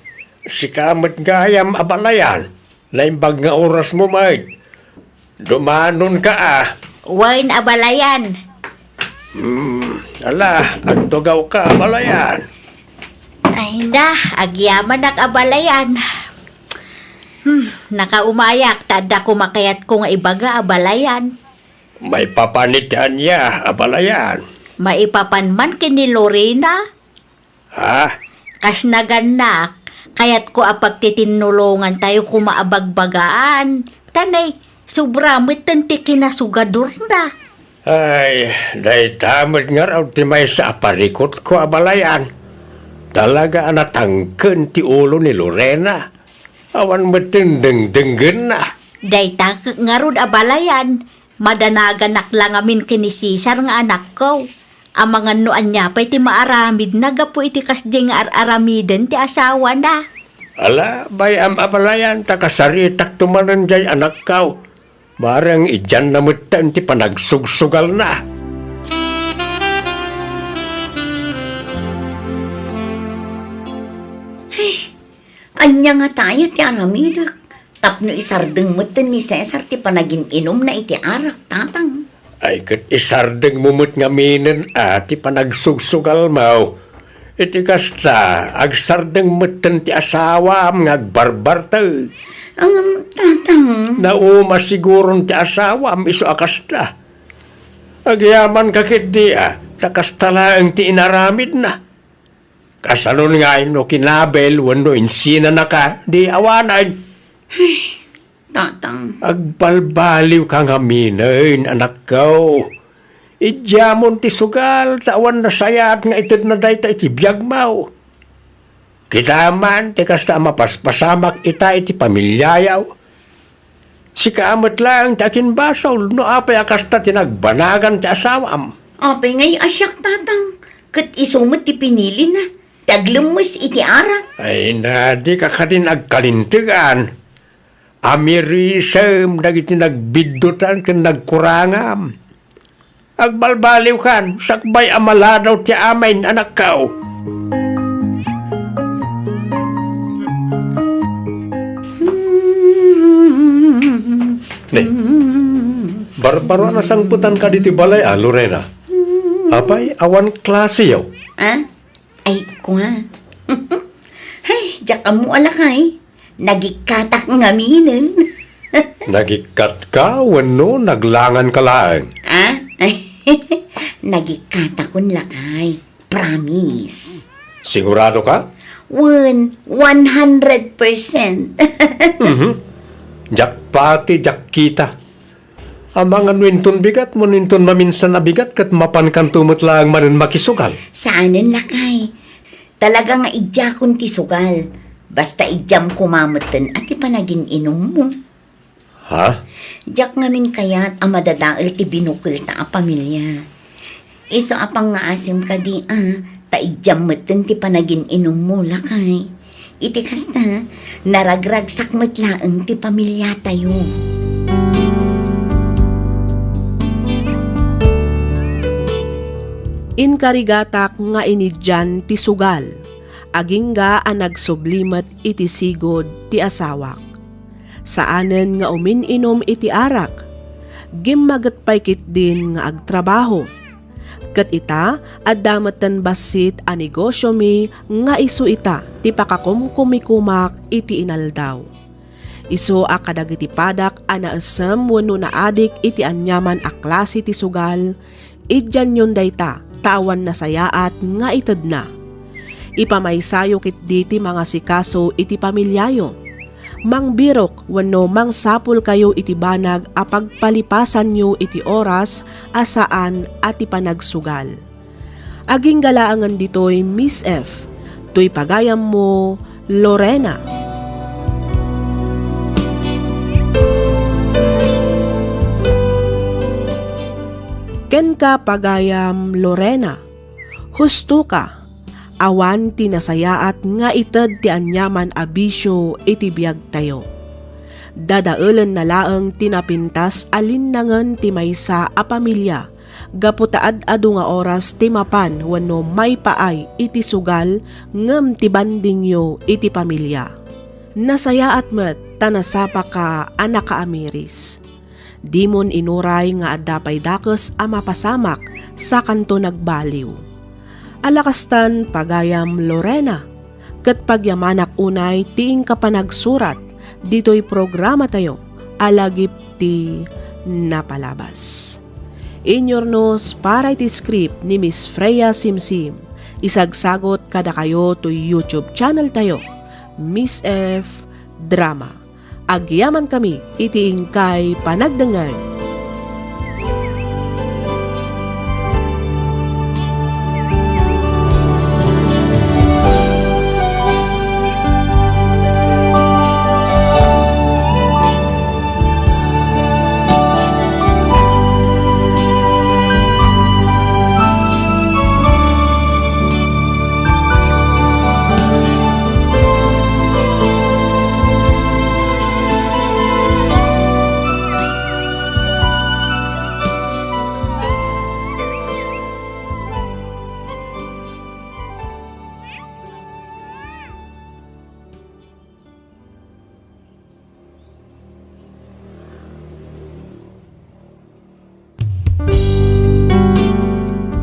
sika met gayam, abalayan. Naimbag nga orasmo met. Dumanonka, a. Wen, abalayan. Hmm, ala, agtugawka, abalayan. Ay na, agyamanak, abalayan. Hmm, nakaumayak, ta adda koma kayatko nga ibaga, abalayan. Maipapan iti ania, abalayan? Maipapan man ken ni Lorena. Ha? Kas nagannak, kayatko a pagtitinulongantayo koma a bagbagaan. Ta nay, sobra metten ti kinasugadorna. Ay, dayta met ngarud ti maysa a parikutko, abalayan. Talaga a natangken ti ulo ni Lorena. Awan metten dengdenggenna. Dayta ngarud, abalayan. Madanaganak la ngamin ken ni Cesar nga anakko. Amangan no ania pay ti maaramidna gapu iti kasdiay nga ar-aramiden ti asawana. Ala, bay-am, abalayan, ta kasaritakto manen diay anakko. Bareng idianna metten ti panagsugsugalna. Ay, ania ngata aya ti aramidek tapno isardeng metten ni Cesar ti panagin-inumna iti arak, tatang? Ay, ket isardengmo met ngaminen a ti panagsugsugalmo. Iti kasta, agsardeng metten ti asawam nga agbarbartek. Ngem, tatang? Nauma siguron ti asawam isu a kasta. Agyamanka ketdi a, ta kasta laeng ti inaramidna. Kasanon ngay no kinabel wenno insinanaka, di awanen? Tatang. Agbalbaliwka ngaminen, anakko. Idiamon ti sugal, ta awan nasayaat nga itedna dayta iti biagmo. Kita man ti kasta a mapaspasamak ita iti pamiliayo. Sika met laeng ti akinbasol no apay a kasta ti nagbanagan ti asawam. Apay ngay a siak, tatang, ket isu met ti pinilina ti aglemmes iti arak? Ay na, dika kadin agkalintegan. Amirisem dagiti nagbiddutan ken nagkurangam. Agbalbaliwkan, sakbay a maladaw ti amin, anakko. Ne, barbaro a nasangpetan ka ditoy balay, a, Lorena? Apay, awan klaseyo? Ah? Ay, kua. Ay, diak ammo a lakay. Nagikkatak ngaminen. Nagikkat ka wenno naglangan ka laeng? Ah? Nagikkatakon lakay. Promise. Sigurado ka? Wen, one hundred percent. Mhm. Diak pati, diak kita. Amangan no inton bigat, wenno inton maminsan a bigat, ket mapankanto met laeng manen makisugal. Saanen, lakay. Talaga nga idiakon ti sugal. Basta idiam koma metten a ti panagin-inummo. Ha? Diak ngamin kayat a madadael ti binukelta a pamilia. Isu a pangngaasim kadi a, ta idiam metten ti panagin-inummo, lakay. Iti kasta, naragragsak met laeng ti pamiliatayo. Inkarigatak nga inidian ti sugal, agingga a nagsubli met iti sigud ti asawak. Saanen nga umin-inum iti arak. Gimmaget pay ketdin nga agtrabaho. Ket ita, adda metten bassit a negosiomi nga isu ita ti pakakumkumikomak iti inaldaw. Isu a kadagiti padak a naesem wenno naadik iti aniaman a klase ti sugal, idianyon dayta ta awan nasayaat nga itedna. Ipamaysayo ketdi ti mangasikaso iti pamiliayo. Mangbirok wenno mangsapulkayo iti banag a pagpalipasanyo iti oras a saan a ti panagsugal. Agingga laengen ditoy, Miss F. Toy pagayammo, Lorena. Kenka, pagayam Lorena, husto ka. Awan ti nasayaat nga ited ti aniaman a bisio iti biagtayo. Dadaelenna laeng ti napintas a linnangen ti maysa a pamilia gapu ta ad-adu nga oras ti mapan wenno maipaay iti sugal ngem ti bandingyo iti pamilia. Nasayaat met ta nasapaka a nakaamiris. Dimon inuray nga adda pay dakes a mapasamak sakanto nagbaliw. Ala kastan, pagayam Lorena, ket pagyamanak unay ti inka panagsurat ditoy programatayo a lagip ti napalabas. Inyurnos para iti script ni Miss Freya Simsim. Isagsagot kadakayo toy YouTube channel tayo, Miss F Drama. Agyamankami iti inkay panagdengngeg.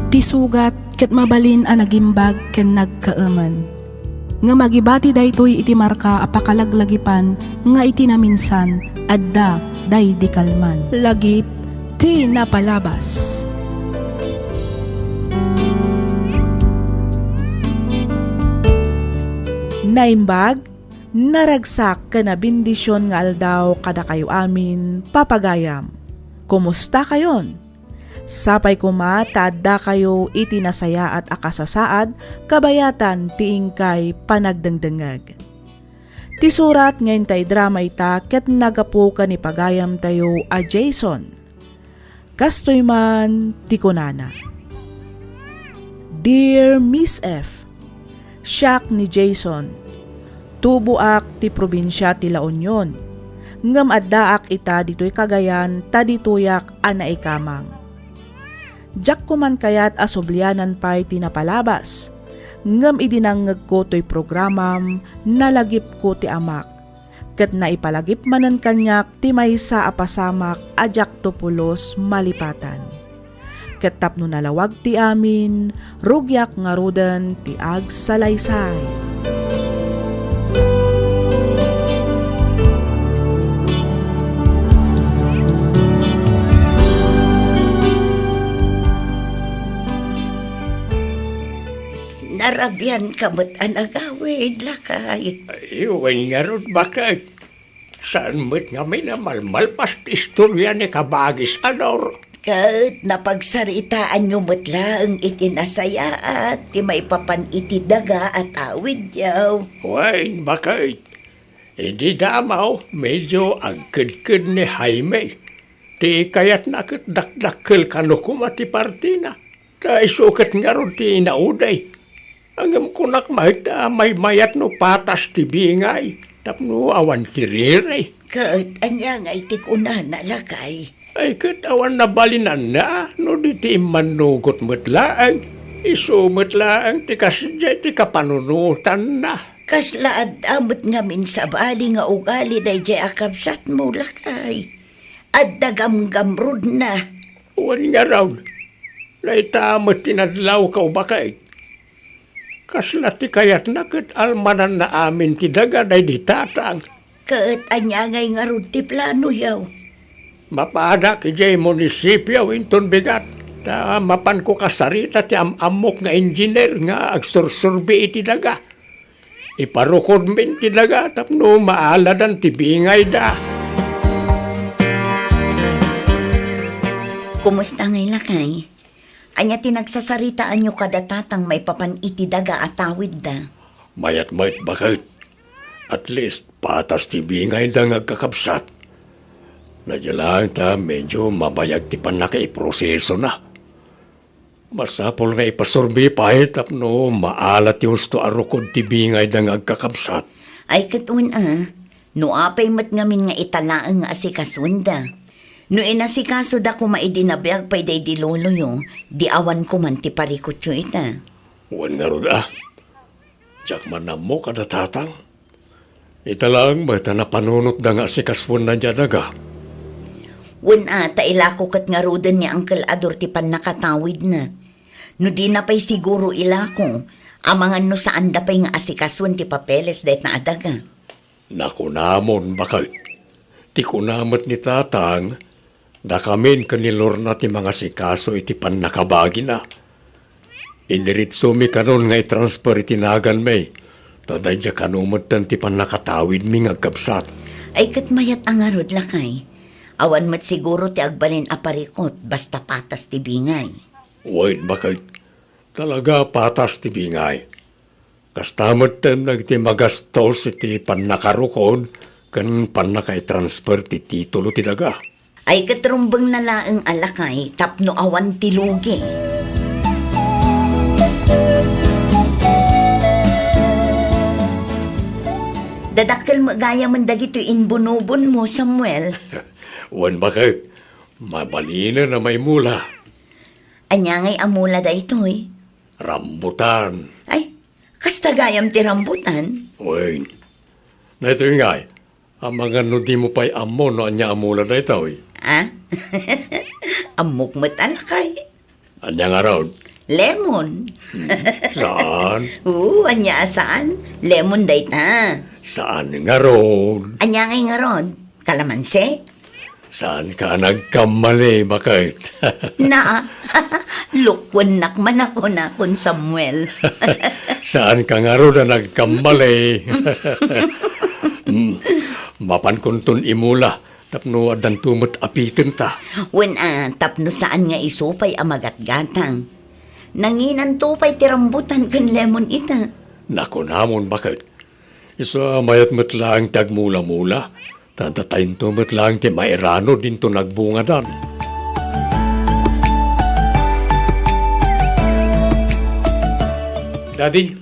Ti sugat ket mabalin a nagimbag ken nagkaemen. Ngem agibati daytoy iti marka a pakalaglagipan nga iti naminsan adda daydi kalman. Lagip ti napalabas. Naimbag, naragsak ken nabendision nga aldaw kadakayo amin, papagayam. Kumustakayon? Sapay koma ta addakayo iti nasayaat a kasasaad kabayatan ti inkay panagdengdengngeg. Ti surat nga intay drama ita ket nagapu ken ni pagayamtayo a Jason. Kastoy man ti kunana, Dear Miss F, Siak ni Jason. Tuboak ti probinsia ti La Union, ngem addaak ita ditoy Cagayan ta ditoyak a naikamang. Diak koman kayat a sublianan pay ti napalabas, ngem idi nangngegko toy programam, nalagipko ti amak. ket naipalagip manen kaniak ti maysa a pasamak a diakto pulos malipatan. Ket tapno nalawag ti amin, rugiak ngaruden ti agsalaysay. Narabianka met a nagawid, lakay. Ay, wen ngarud, baket. Saan met ngamin a malmalpas ti istoria ni Kabagis a Dor? Ket napagsaritaanyo met laeng iti nasayaat ti maipapan iti daga a tawidyo. Wen, baket. Idi damaw, medyo agkedked ni Jaime. Ti kayatna ket dakdakkel kano koma ti partina. Ta isu ket ngarud ti inaudi. Ngem kunak met a maymayat no patas ti bingay tapno awan ti riri. Ket ania ngay ti kunana, lakay? Ay, ket awan nabalinanna no di ti immannugot met laeng. Isu met laeng ti kasdiay ti kapanunotanna. Kasla adda met ngamin sabali nga ugali daydiay a kabsatmo, lakay. Adda gamgamrudna. Wen ngarud, dayta met ti nadlawko, baket. Kasla ti kayatna ket almananna amin ti daga daydi tatang. Ket ania ngay ngarud ti planoyo? Mapadak idiay munisipio inton bigat, ta mapanko kasarita ti am-ammok nga engineer nga agsursurbi iti daga. Iparukodmin ti daga tapno maaladan ti bingayda. Kumusta ngay, lakay? Ania ti nagsasaritaanyo kada tatang maipapan iti daga a tawidda? Mayat met, baket. At least, patas ti bingayda nga agkakabsat. Nadya laeng ta medyo mabayag ti pannakaiprosesona. Masapul nga ipasurbi pay tapno maala ti husto a rukod ti bingayda nga agkakabsat. Ay, ket wen a, no apay met ngamin nga ita laeng nga asikasuenda? No inasikasoda koma idi nabiag pay daydi loloyo, di awan koman ti parikutyo ita. Wen ngarud a, diak man ammo kada tatang. Ita laeng met a napanunotda nga asikasoenna diay daga. Wen a, ta ilako ket ngaruden ni Uncle Ador ti pannakatawidna. No dina pay siguro ilako, amangan no saanda pay nga asikasoen ti papeles dayta a daga. Nakunamon, baket. Ti kuna met ni tatang, dakamin ken ni Lorna ti mangasikaso iti pannakabagina. Indiritsomi kanon nga i-transfer iti naganmi, ta daydiay kano metten ti pannakatawidmi nga agkabsat. Ay, ket mayat a ngarud, lakay. Awan met siguro ti agbalin a parikut, basta patas ti bingay. Wen, baket. Talaga, patas ti bingay. Kasta metten dagiti magastos iti pannakarukod ken pannakaitransfer ti titulo ti daga. Ay, ket rumbengna laeng a lakay tapno awan ti lugi. Dadakkel met gayamen dagitoy imbunobonmo, Samuel. Wen, baket. Mabalinen a maimula. Ania ngay a mula daytoy? Rambutan. Ay, kasta gayam ti rambutan? Wen. Daytoy ngay, amangan no dimo pay ammo no ania a mula daytoy. Ah? Ammok met a lakay. Ania ngarud? Lemon. Hmm, saan? Oo, ania a saan? Lemon dayta. Saan ngarud? Ania ngay ngarud? Kalamansi? Saanka a nagkamali, baket? Na, lukuennak man a kunakon, Samuel. Saanka ngarud a nagkamali. Hmm, mapankonton imula tapno addanto met a pitenta. Wen a, tapno saan nga isu pay a magatgatang. Nanginanto pay ti rambutan ken lemon ita. Nakunamon, baket. Isu a mayat met laeng ti agmula-mula, ta datayto met laeng ti mairanod inton agbungadan. Daddy,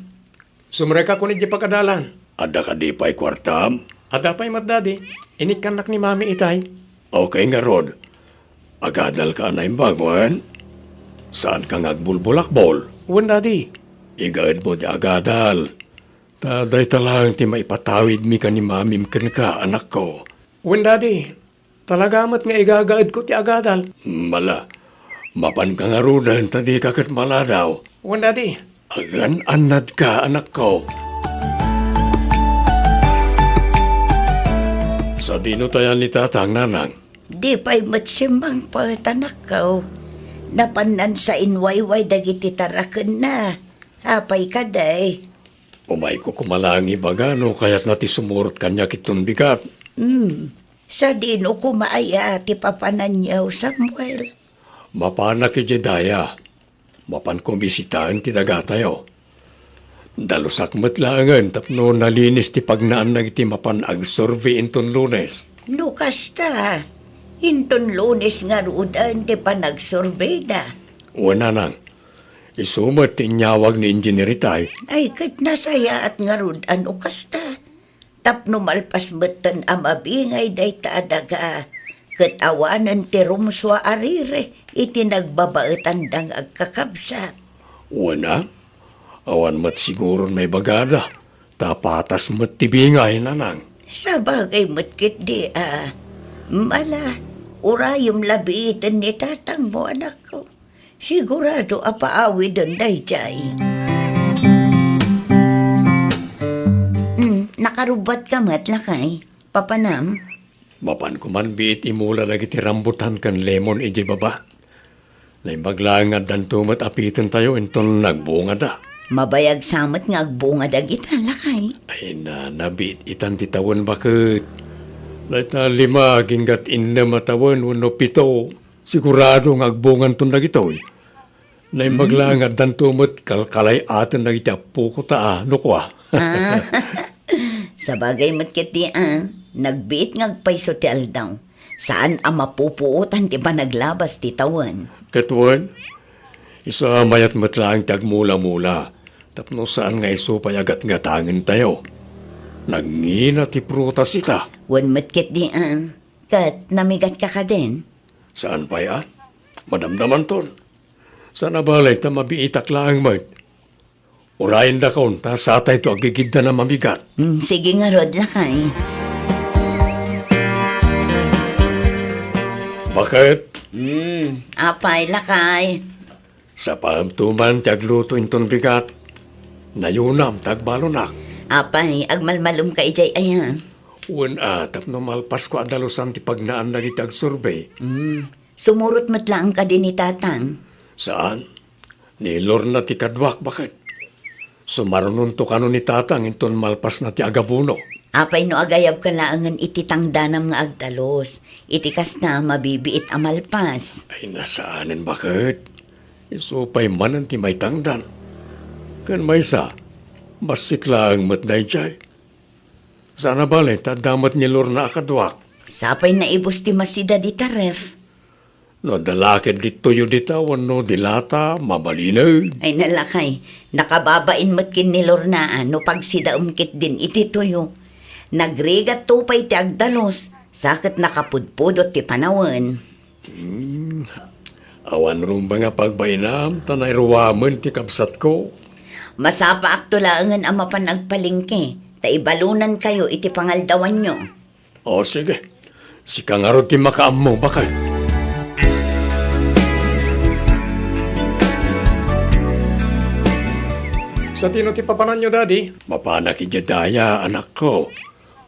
sumrekka koni idiay pagadalan. Adda kadi pay kuartam? Adda pay met, Daddy. Inikkannak ni Mami itay. Okay ngarud. Agadalka a naimbag, wen? Saanka nga agbulbulakbol? Wen, Daddy. Igaedmo ti agadal. Ta dayta laeng ti maipatawidmi ken ni mamim kenka, anakko. Wen, Daddy. Talaga met nga igagaedko ti agadal. Mala, mapanka ngaruden ta dika ket maladaw. Wen, Daddy. Agan-annadka, anakko. Sadino tayan ni Tatang, Nanang? Di pay met simmangpet, anakko. Napannan sainwayway dagiti tarakenna. Apay kadi? Umayko koma laeng ibaga no kayatna ti sumurot kaniak iton bigat. Hmm. Sadino koma aya ti papananyo, Samuel? Mapanak idiay daya. Mapanko bisitaen ti dagatayo. Dalusak met laengen tapno nalinis ti pagnaan dagiti mapan agsurvey inton Lunes. No kasta, inton Lunes ngaruden ti panagsurveyda. Wen, Nanang. Isu met ti inyawag ni Engineer itay. Ay, ket nasayaat ngarud a no kasta. Tapno malpas metten a mabingay dayta a daga, ket awanen ti rumsua a rire iti nagbabaetanda nga agkakabsat. Wen a, awan met siguron maibagada, ta patas met ti bingay, Nanang. Sabagay met ketdi a. Mala, urayem la biiten ni tatangmo, anakko. Sigurado a paawiden daydiay. Hmm, nakarubbuatka met, lakay. Papanam? Mapanko man biit imula dagiti rambutan ken lemon idiay baba. Naimbag laeng nga addanto met a pitentayo inton nagbungada. Mabayag sa met nga agbunga dagita, lakay. Ay, na, nabiit itan ti tawen, baket. Dayta lima, aginggat innem a tawen wenno pito. Sigurado nga agbunganton dagitoy. Naimbag laeng nga addanto met kalkalay-aten dagiti appoko ta, a, no kua. Ah, sabagay met ketdi a, nagbiit nga agpayso ti aldaw. Saan a mapupuotan ti panaglabas ti tawen. Ket wen, isu a mayat met laeng ti agmula-mula, tapno saan nga isu pay a gatgatangentayo. Nagngina ti prutas ita. Wen met ketdi a, ket namigatka kadin? Saan pay a? Madamdamanton. Saan a bale ta mabiitak laeng met. Urayendakon ta satayto aggigiddan a mamigat. Mm, sige ngarud, lakay. Baket? Mm, apay, lakay? Sapaemto man ti agluto inton bigat. Nayunam ta agbalonak. Apay, agmalmalumka idiay aya? Wen a, tapno malpasko a dalusan ti pagnaan dagiti agsurvey. Mm. Sumurot met laeng kadi ni Tatang? Saan. Ni Lorna ti kaduak, baket. Sumarunonto kano ni Tatang inton malpasna ti agabuno. Apay no agayabka laengen iti tangdanam nga agdalus? Iti kasta, mabibiit a malpas. Ay, nasaanen, baket. Isu pay manen ti maitangdan. Ken maysa, bassit laeng met daydiay. Saan a bale ta adda met ni Lorna a kaduak. Sapay naibus ti masida dita ref. No adda la ketdi tuyo dita wenno dilata, mabalinen. Ay, nalakay, nakababain met ken ni Lorna a no pagsidaem ketdin iti tuyo. Nagrigatto pay ti agdalus, sa ket nakapudpudot ti panawen. Hmm. Awan rumbeng a pagbainam ta nairuamen ti kabsatko. Masapaakto laengen a mapan agpalengke ta ibalonankayo iti pangaldawanyo. O, sige. Sika ngarud ti makaammo, baket. Sadino ti papananyo, Daddy? Mapanak idiay daya, anakko.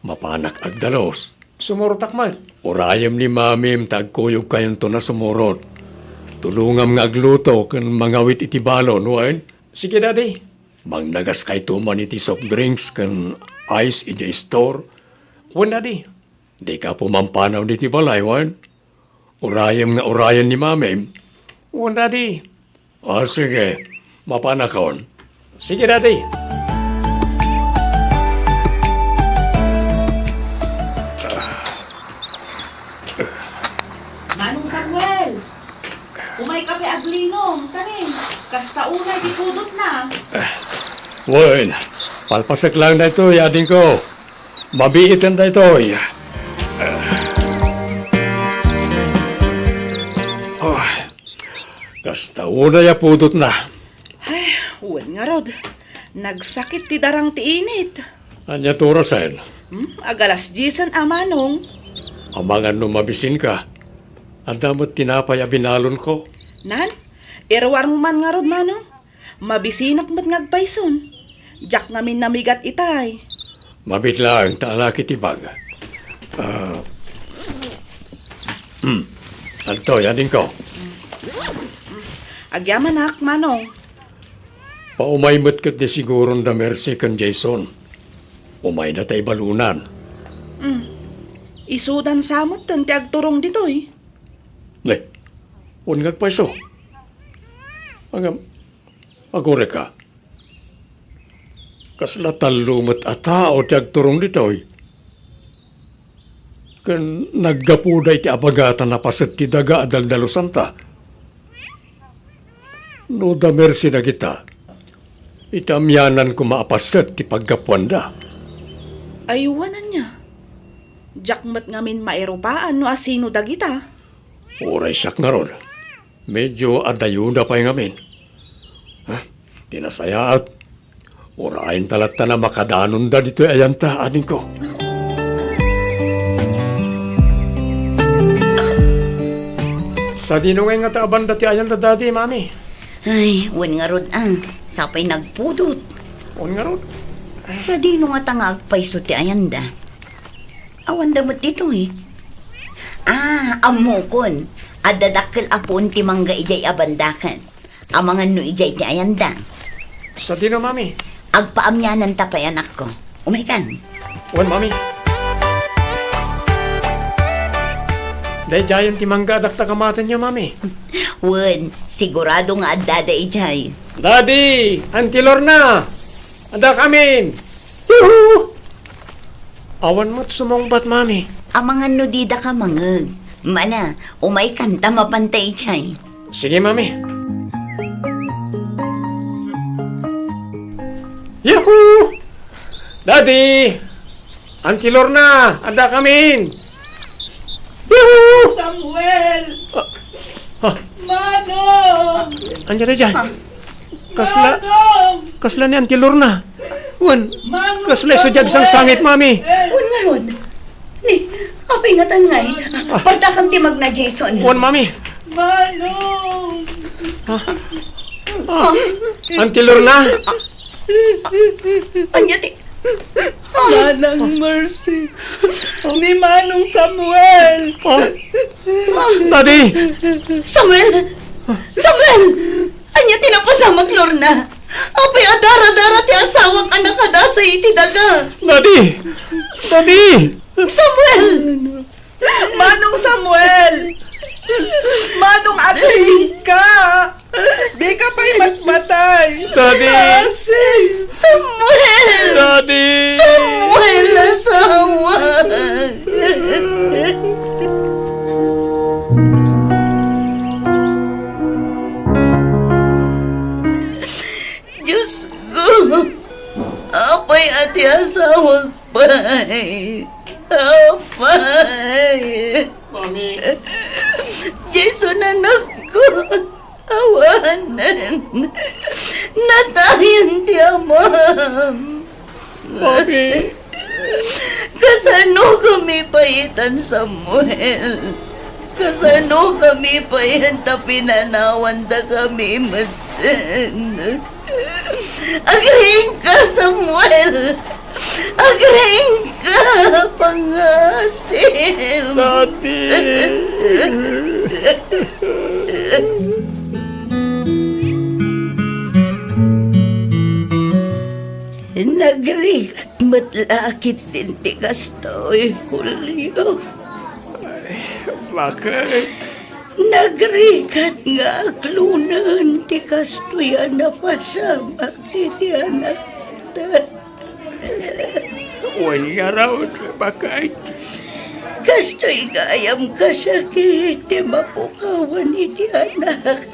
Mapanak agdalus. Sumurotak met. Urayem ni Mamim ta agkuyogkayonton a sumurot. Tulongam nga agluto ken mangawit iti balon, wen? Sige, Daddy. Mangnagaskayto man iti soft drinks ken ice idiay store. Wen, Daddy. Dika pumampanaw ditoy balay, wen? Urayem nga urayen ni Mamim. Wen, Daddy. Ah, sige. Mapanakon. Sige, Daddy. Manong Samuel, umayka pay aglinom, kani? Kasta unay ti pudotna. Wen, palpasek laeng daytoy, adingko. Mabiiten daytoy. Oh, kasta unay a pudotna. Ay, wen ngarud. Nagsakit ti darang ti init. Ania ti orasen? Hmm, agalas diesen a, Manong. Amangan no mabisinka. Adda met tinapay a binalonko. Nan, iruarmo man ngarud, Manong. Mabisinak met nga agpayson. Diak ngamin namigat itay. Mabit laeng ta alaki ti bag. Ah. Hmm. Adtoy, adingko. Agyamanak, Manong. Paumay met ket ni siguron da Mercy ken Jason. Umayda ta ibalunan. Hmm. Isudan sa metten ti agturong ditoy. Ne, wen nga agpayso. Ngem, agurayka. Kasla tallo met a tao ti agturong ditoy. Ken naggapuda iti abagatan a paset ti daga a daldalusanta. No da Mercy dagita, iti amianan koma a paset ti paggapuanda. Ay, wen ania? Diak met ngamin mairupaan no asino dagita. Uray siak ngarud. Medyo adayuda pay ngamin. Ha? Ti nasayaat, urayenta latta a makadanonda ditoy ayanta, adingko. Sadino ngay ngata a banda ti ayanda, Daddy, Mami? Ay, wen ngarud a, sapay nagpudot. Wen ngarud? Sadino ngata nga agpayso ti ayanda? Awanda met ditoy. Ah, ammokon. Adda dakkel a puon ti mangga idiay a bandakan. Amangan no idiay ti ayanda. Sadino, Mami? Agpaamiananta pay, anakko. Umaykan. Wen, Mami. Daydiayen ti mangga a dakta kamatenyo, Mami. Wen, sigurado nga addada idiay. Daddy! Auntie Lorna! Addakamin! Yuhu! Awan met sumungbat, Mami. Amangan no didaka mangngeg. Mala, umaykan ta mapanta idiay. Sige, Mami. Yuhu! Daddy! Auntie Lorna, addakamin! Yuhu! Samuel! Ah, ah. Manong! Ania daydiay? Ah. Kasla, Manong! Kasla ni Auntie Lorna. Wen, Manong kasla isu diay Samuel! Agsangsangit, Mami. Wen ngarud. Ni, apay ngatan ngay? Ah. Partakam ti magna, Jason. Wen, Mami. Manong! Ah. Ah. Auntie Lorna. Ania ti, Manang Mercy, ni Manong Samuel. Ah, Daddy! Samuel! Samuel! Ania ti napasamak, Lorna? Apay a dara-dara ti asawak a nakadasay iti daga? Daddy! Daddy! Samuel! Manong Samuel! Manong, agriingka! Dika pay matmatay! Daddy! Mercy! Samuel! Daddy! Samuel, asawa! Dios ko! Apay a ti asawak pay? Apay! Mami. Jason, anakko. Awanen. Natayen ti amam. Mami. Kasanokami pay itan, Samuel? Kasanokami pay ta pinanawandakami metten? Agriingka, Samuel! Agriingka, pangasim! Daddy! Nagrigat met la ketdin ti kastoy, Julio. Ay, bakit? Nagrigat nga aklonen ti kastoy a napasamak iti anakta. Wen ngarud, bakit? Kastoy gayam kasakit ti mapukawan iti anak.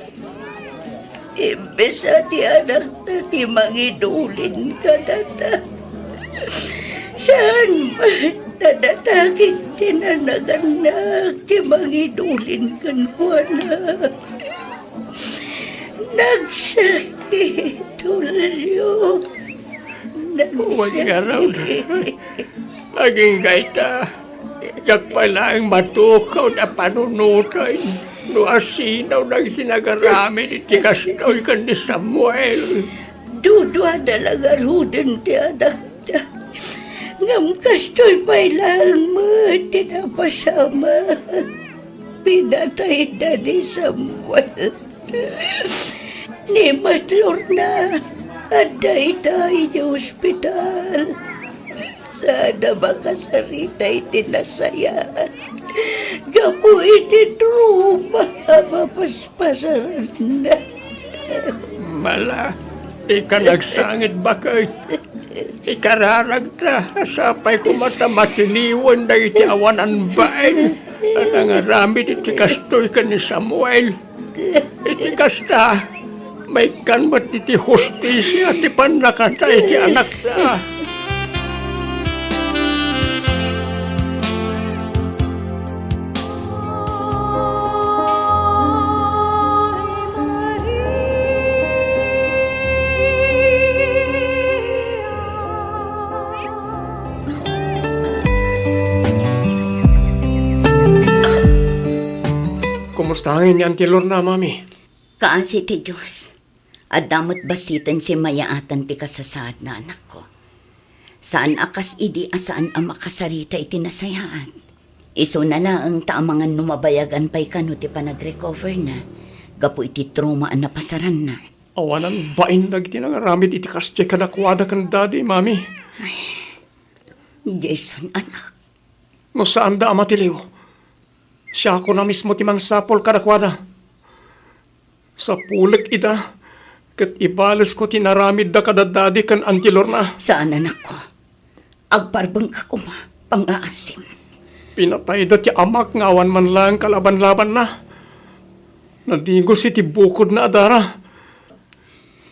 Imbes a ti anakta ti mangidulin kadata, saan met nadata ket ti nanagannak ti mangidulin kenkuana. Nagsakit, Julio. Wen ngarud, agingga ita, diak pay laeng matukaw a panunoten no asino dagiti nagaramid iti kastoy ken ni Samuel. Duduada la ngaruden ti anakda. Ngem kastoy pay laeng met ti napasamak. Pinatayda ni Samuel. Ni Matlorna, adda ita iti ospital. Saan a makasarita iti nasayaat gapu iti trauma a mapaspasaranna. Mala, dika nagsangit, baket. Ikararagta, sapay koma ta matiliwen dagiti awanan bain a nangaramid iti kastoy ken ni Samuel. Iti kasta, maikkan met iti hustisia ti pannakatay ti anakda. Kumusta ngamin ni Auntie Lorna, Mami? Kaasi ti Dios. Adda met bassit ti simmayaatan ti kasasaadna, anakko. Saan a kas idi a saan a makasarita iti nasayaat. Isuna laeng ta amangan no mabayagan pay kano ti panagrecoverna gapu iti trauma a napasaranna. Awanan bain dagiti nangaramid iti kasdiay kadakuada ken Daddy, Mami. Ay, Jason, anak. No saanda a matiliw, siakon a mismo ti mangsapul kadakuada. Sapulek ida, ket ibalesko ti naramidda kada Daddy ken Auntie Lorna. Saan, anakko. Agparbengka koma, pangngaasim. Pinatayda ti amak nga awan man laeng kalaban-labanna. Nadigos iti bukodna a dara.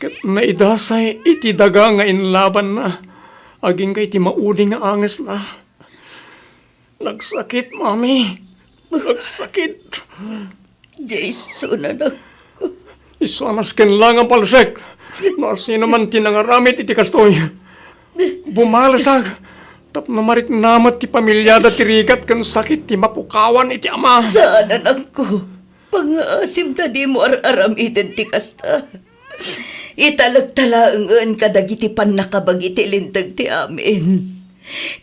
Ket naidasay iti daga nga inlabanna, agingga iti maudi nga angesna. Nagsakit, Mami. Nagsakit. Jason, anak. Isu a nasken la nga palsek no asino man ti nangaramid iti kastoy. Bumalesak tapno marikna met ti pamiliada ti rigat ken sakit ti mapukawan iti ama. Saan, anakko. Pangngaasim ta dimo ar-aramiden ti kasta. Italekta laengen kadagiti pannakabagi ti linteg ti amin.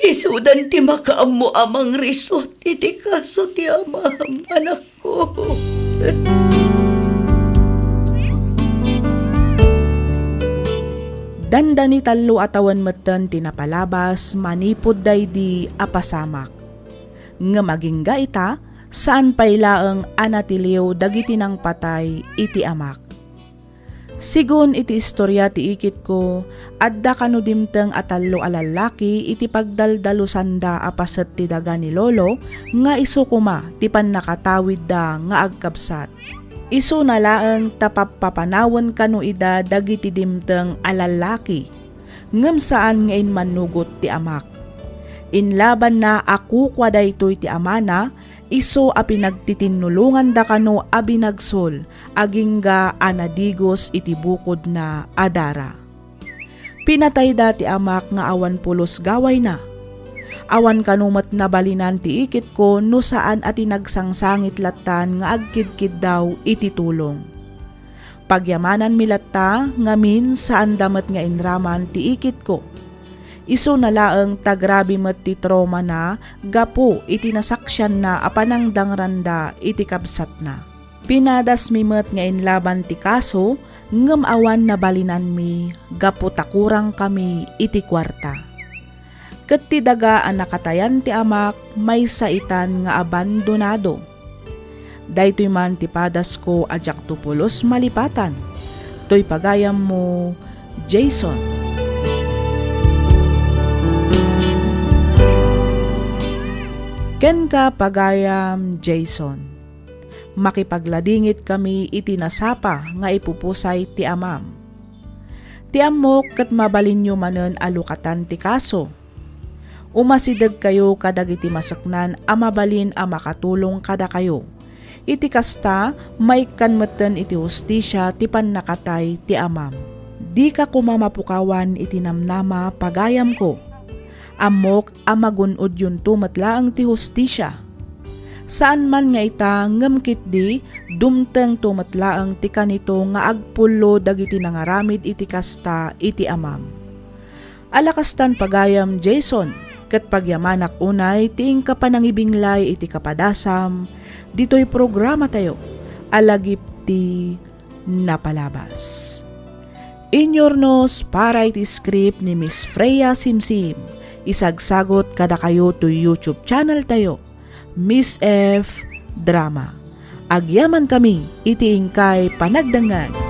Isudan ti makaammo a mangrisot iti kaso ti amam, anakko. Dandani tallo a tawen metten ti napalabas manipud daydi a pasamak. Ngem agingga ita, saan pay laeng a natiliw dagiti nangpatay iti amak. Sigun iti istoria ti ikitko, adda kano dimteng a tallo a lallaki iti pagdaldalusanda a paset ti daga ni Lolo nga isu koma ti pannakatawidda nga agkabsat. Isuna laeng ta pappapanawen kano ida dagiti dimteng a lallaki, ngem saan nga immanugot ti amak. Inlabanna a kukua daytoy ti amana, isu a pinagtitinnulonganda kano a binagsul agingga a nadigos iti bukodna a dara. Pinatayda ti amak nga awan pulos gawayna. Awan kano met nabalinan ti ikitko no saan a ti nagsangsangit lattan nga agkidkiddaw iti tulong. Pagyamananmi latta ngamin, saanda met nga inraman ti ikitko. Isuna laeng ta grabe met ti traumana gapu iti nasaksianna a panangdangranda iti kabsatna. Pinadasmi met nga inlaban ti kaso, ngem awan nabalinanmi gapu ta kurangkami iti kuarta. Ket ti daga a nakatayan ti amak maysa itan nga abandonado. Daytoy man ti padasko a diakto pulos malipatan. Toy pagayammo, Jason. Kenka, pagayam Jason. Makipagladingit kami iti nasapa nga ipupusay ti amam. Ti ammok ket mabalinyo manen a lukatan ti kaso. Umasidegkayo kadagiti maseknan a mabalin a makatulong kadakayo. Iti kasta, maikkan metten iti hustisia ti pannakatay ti amam. dika koma mapukawan iti namnama, pagayamko. Ammok a magun-odyonto met laeng ti hustisia. Saan man nga ita, ngem ketdi, dumtengto met laeng ti kanito nga agpullo dagiti nangaramid iti kasta iti amam. Ala kastan, pagayam Jason, ket pagyamanak unay ti inka panangibinglay iti kapadasam ditoy programatayo a Lagip ti Napalabas. Inyornos para iti script ni Miss Freya Simsim, isagsagot kadakayo toy YouTube channel tayo, Miss F Drama. Agyaman kami iti inkay panagdengngeg.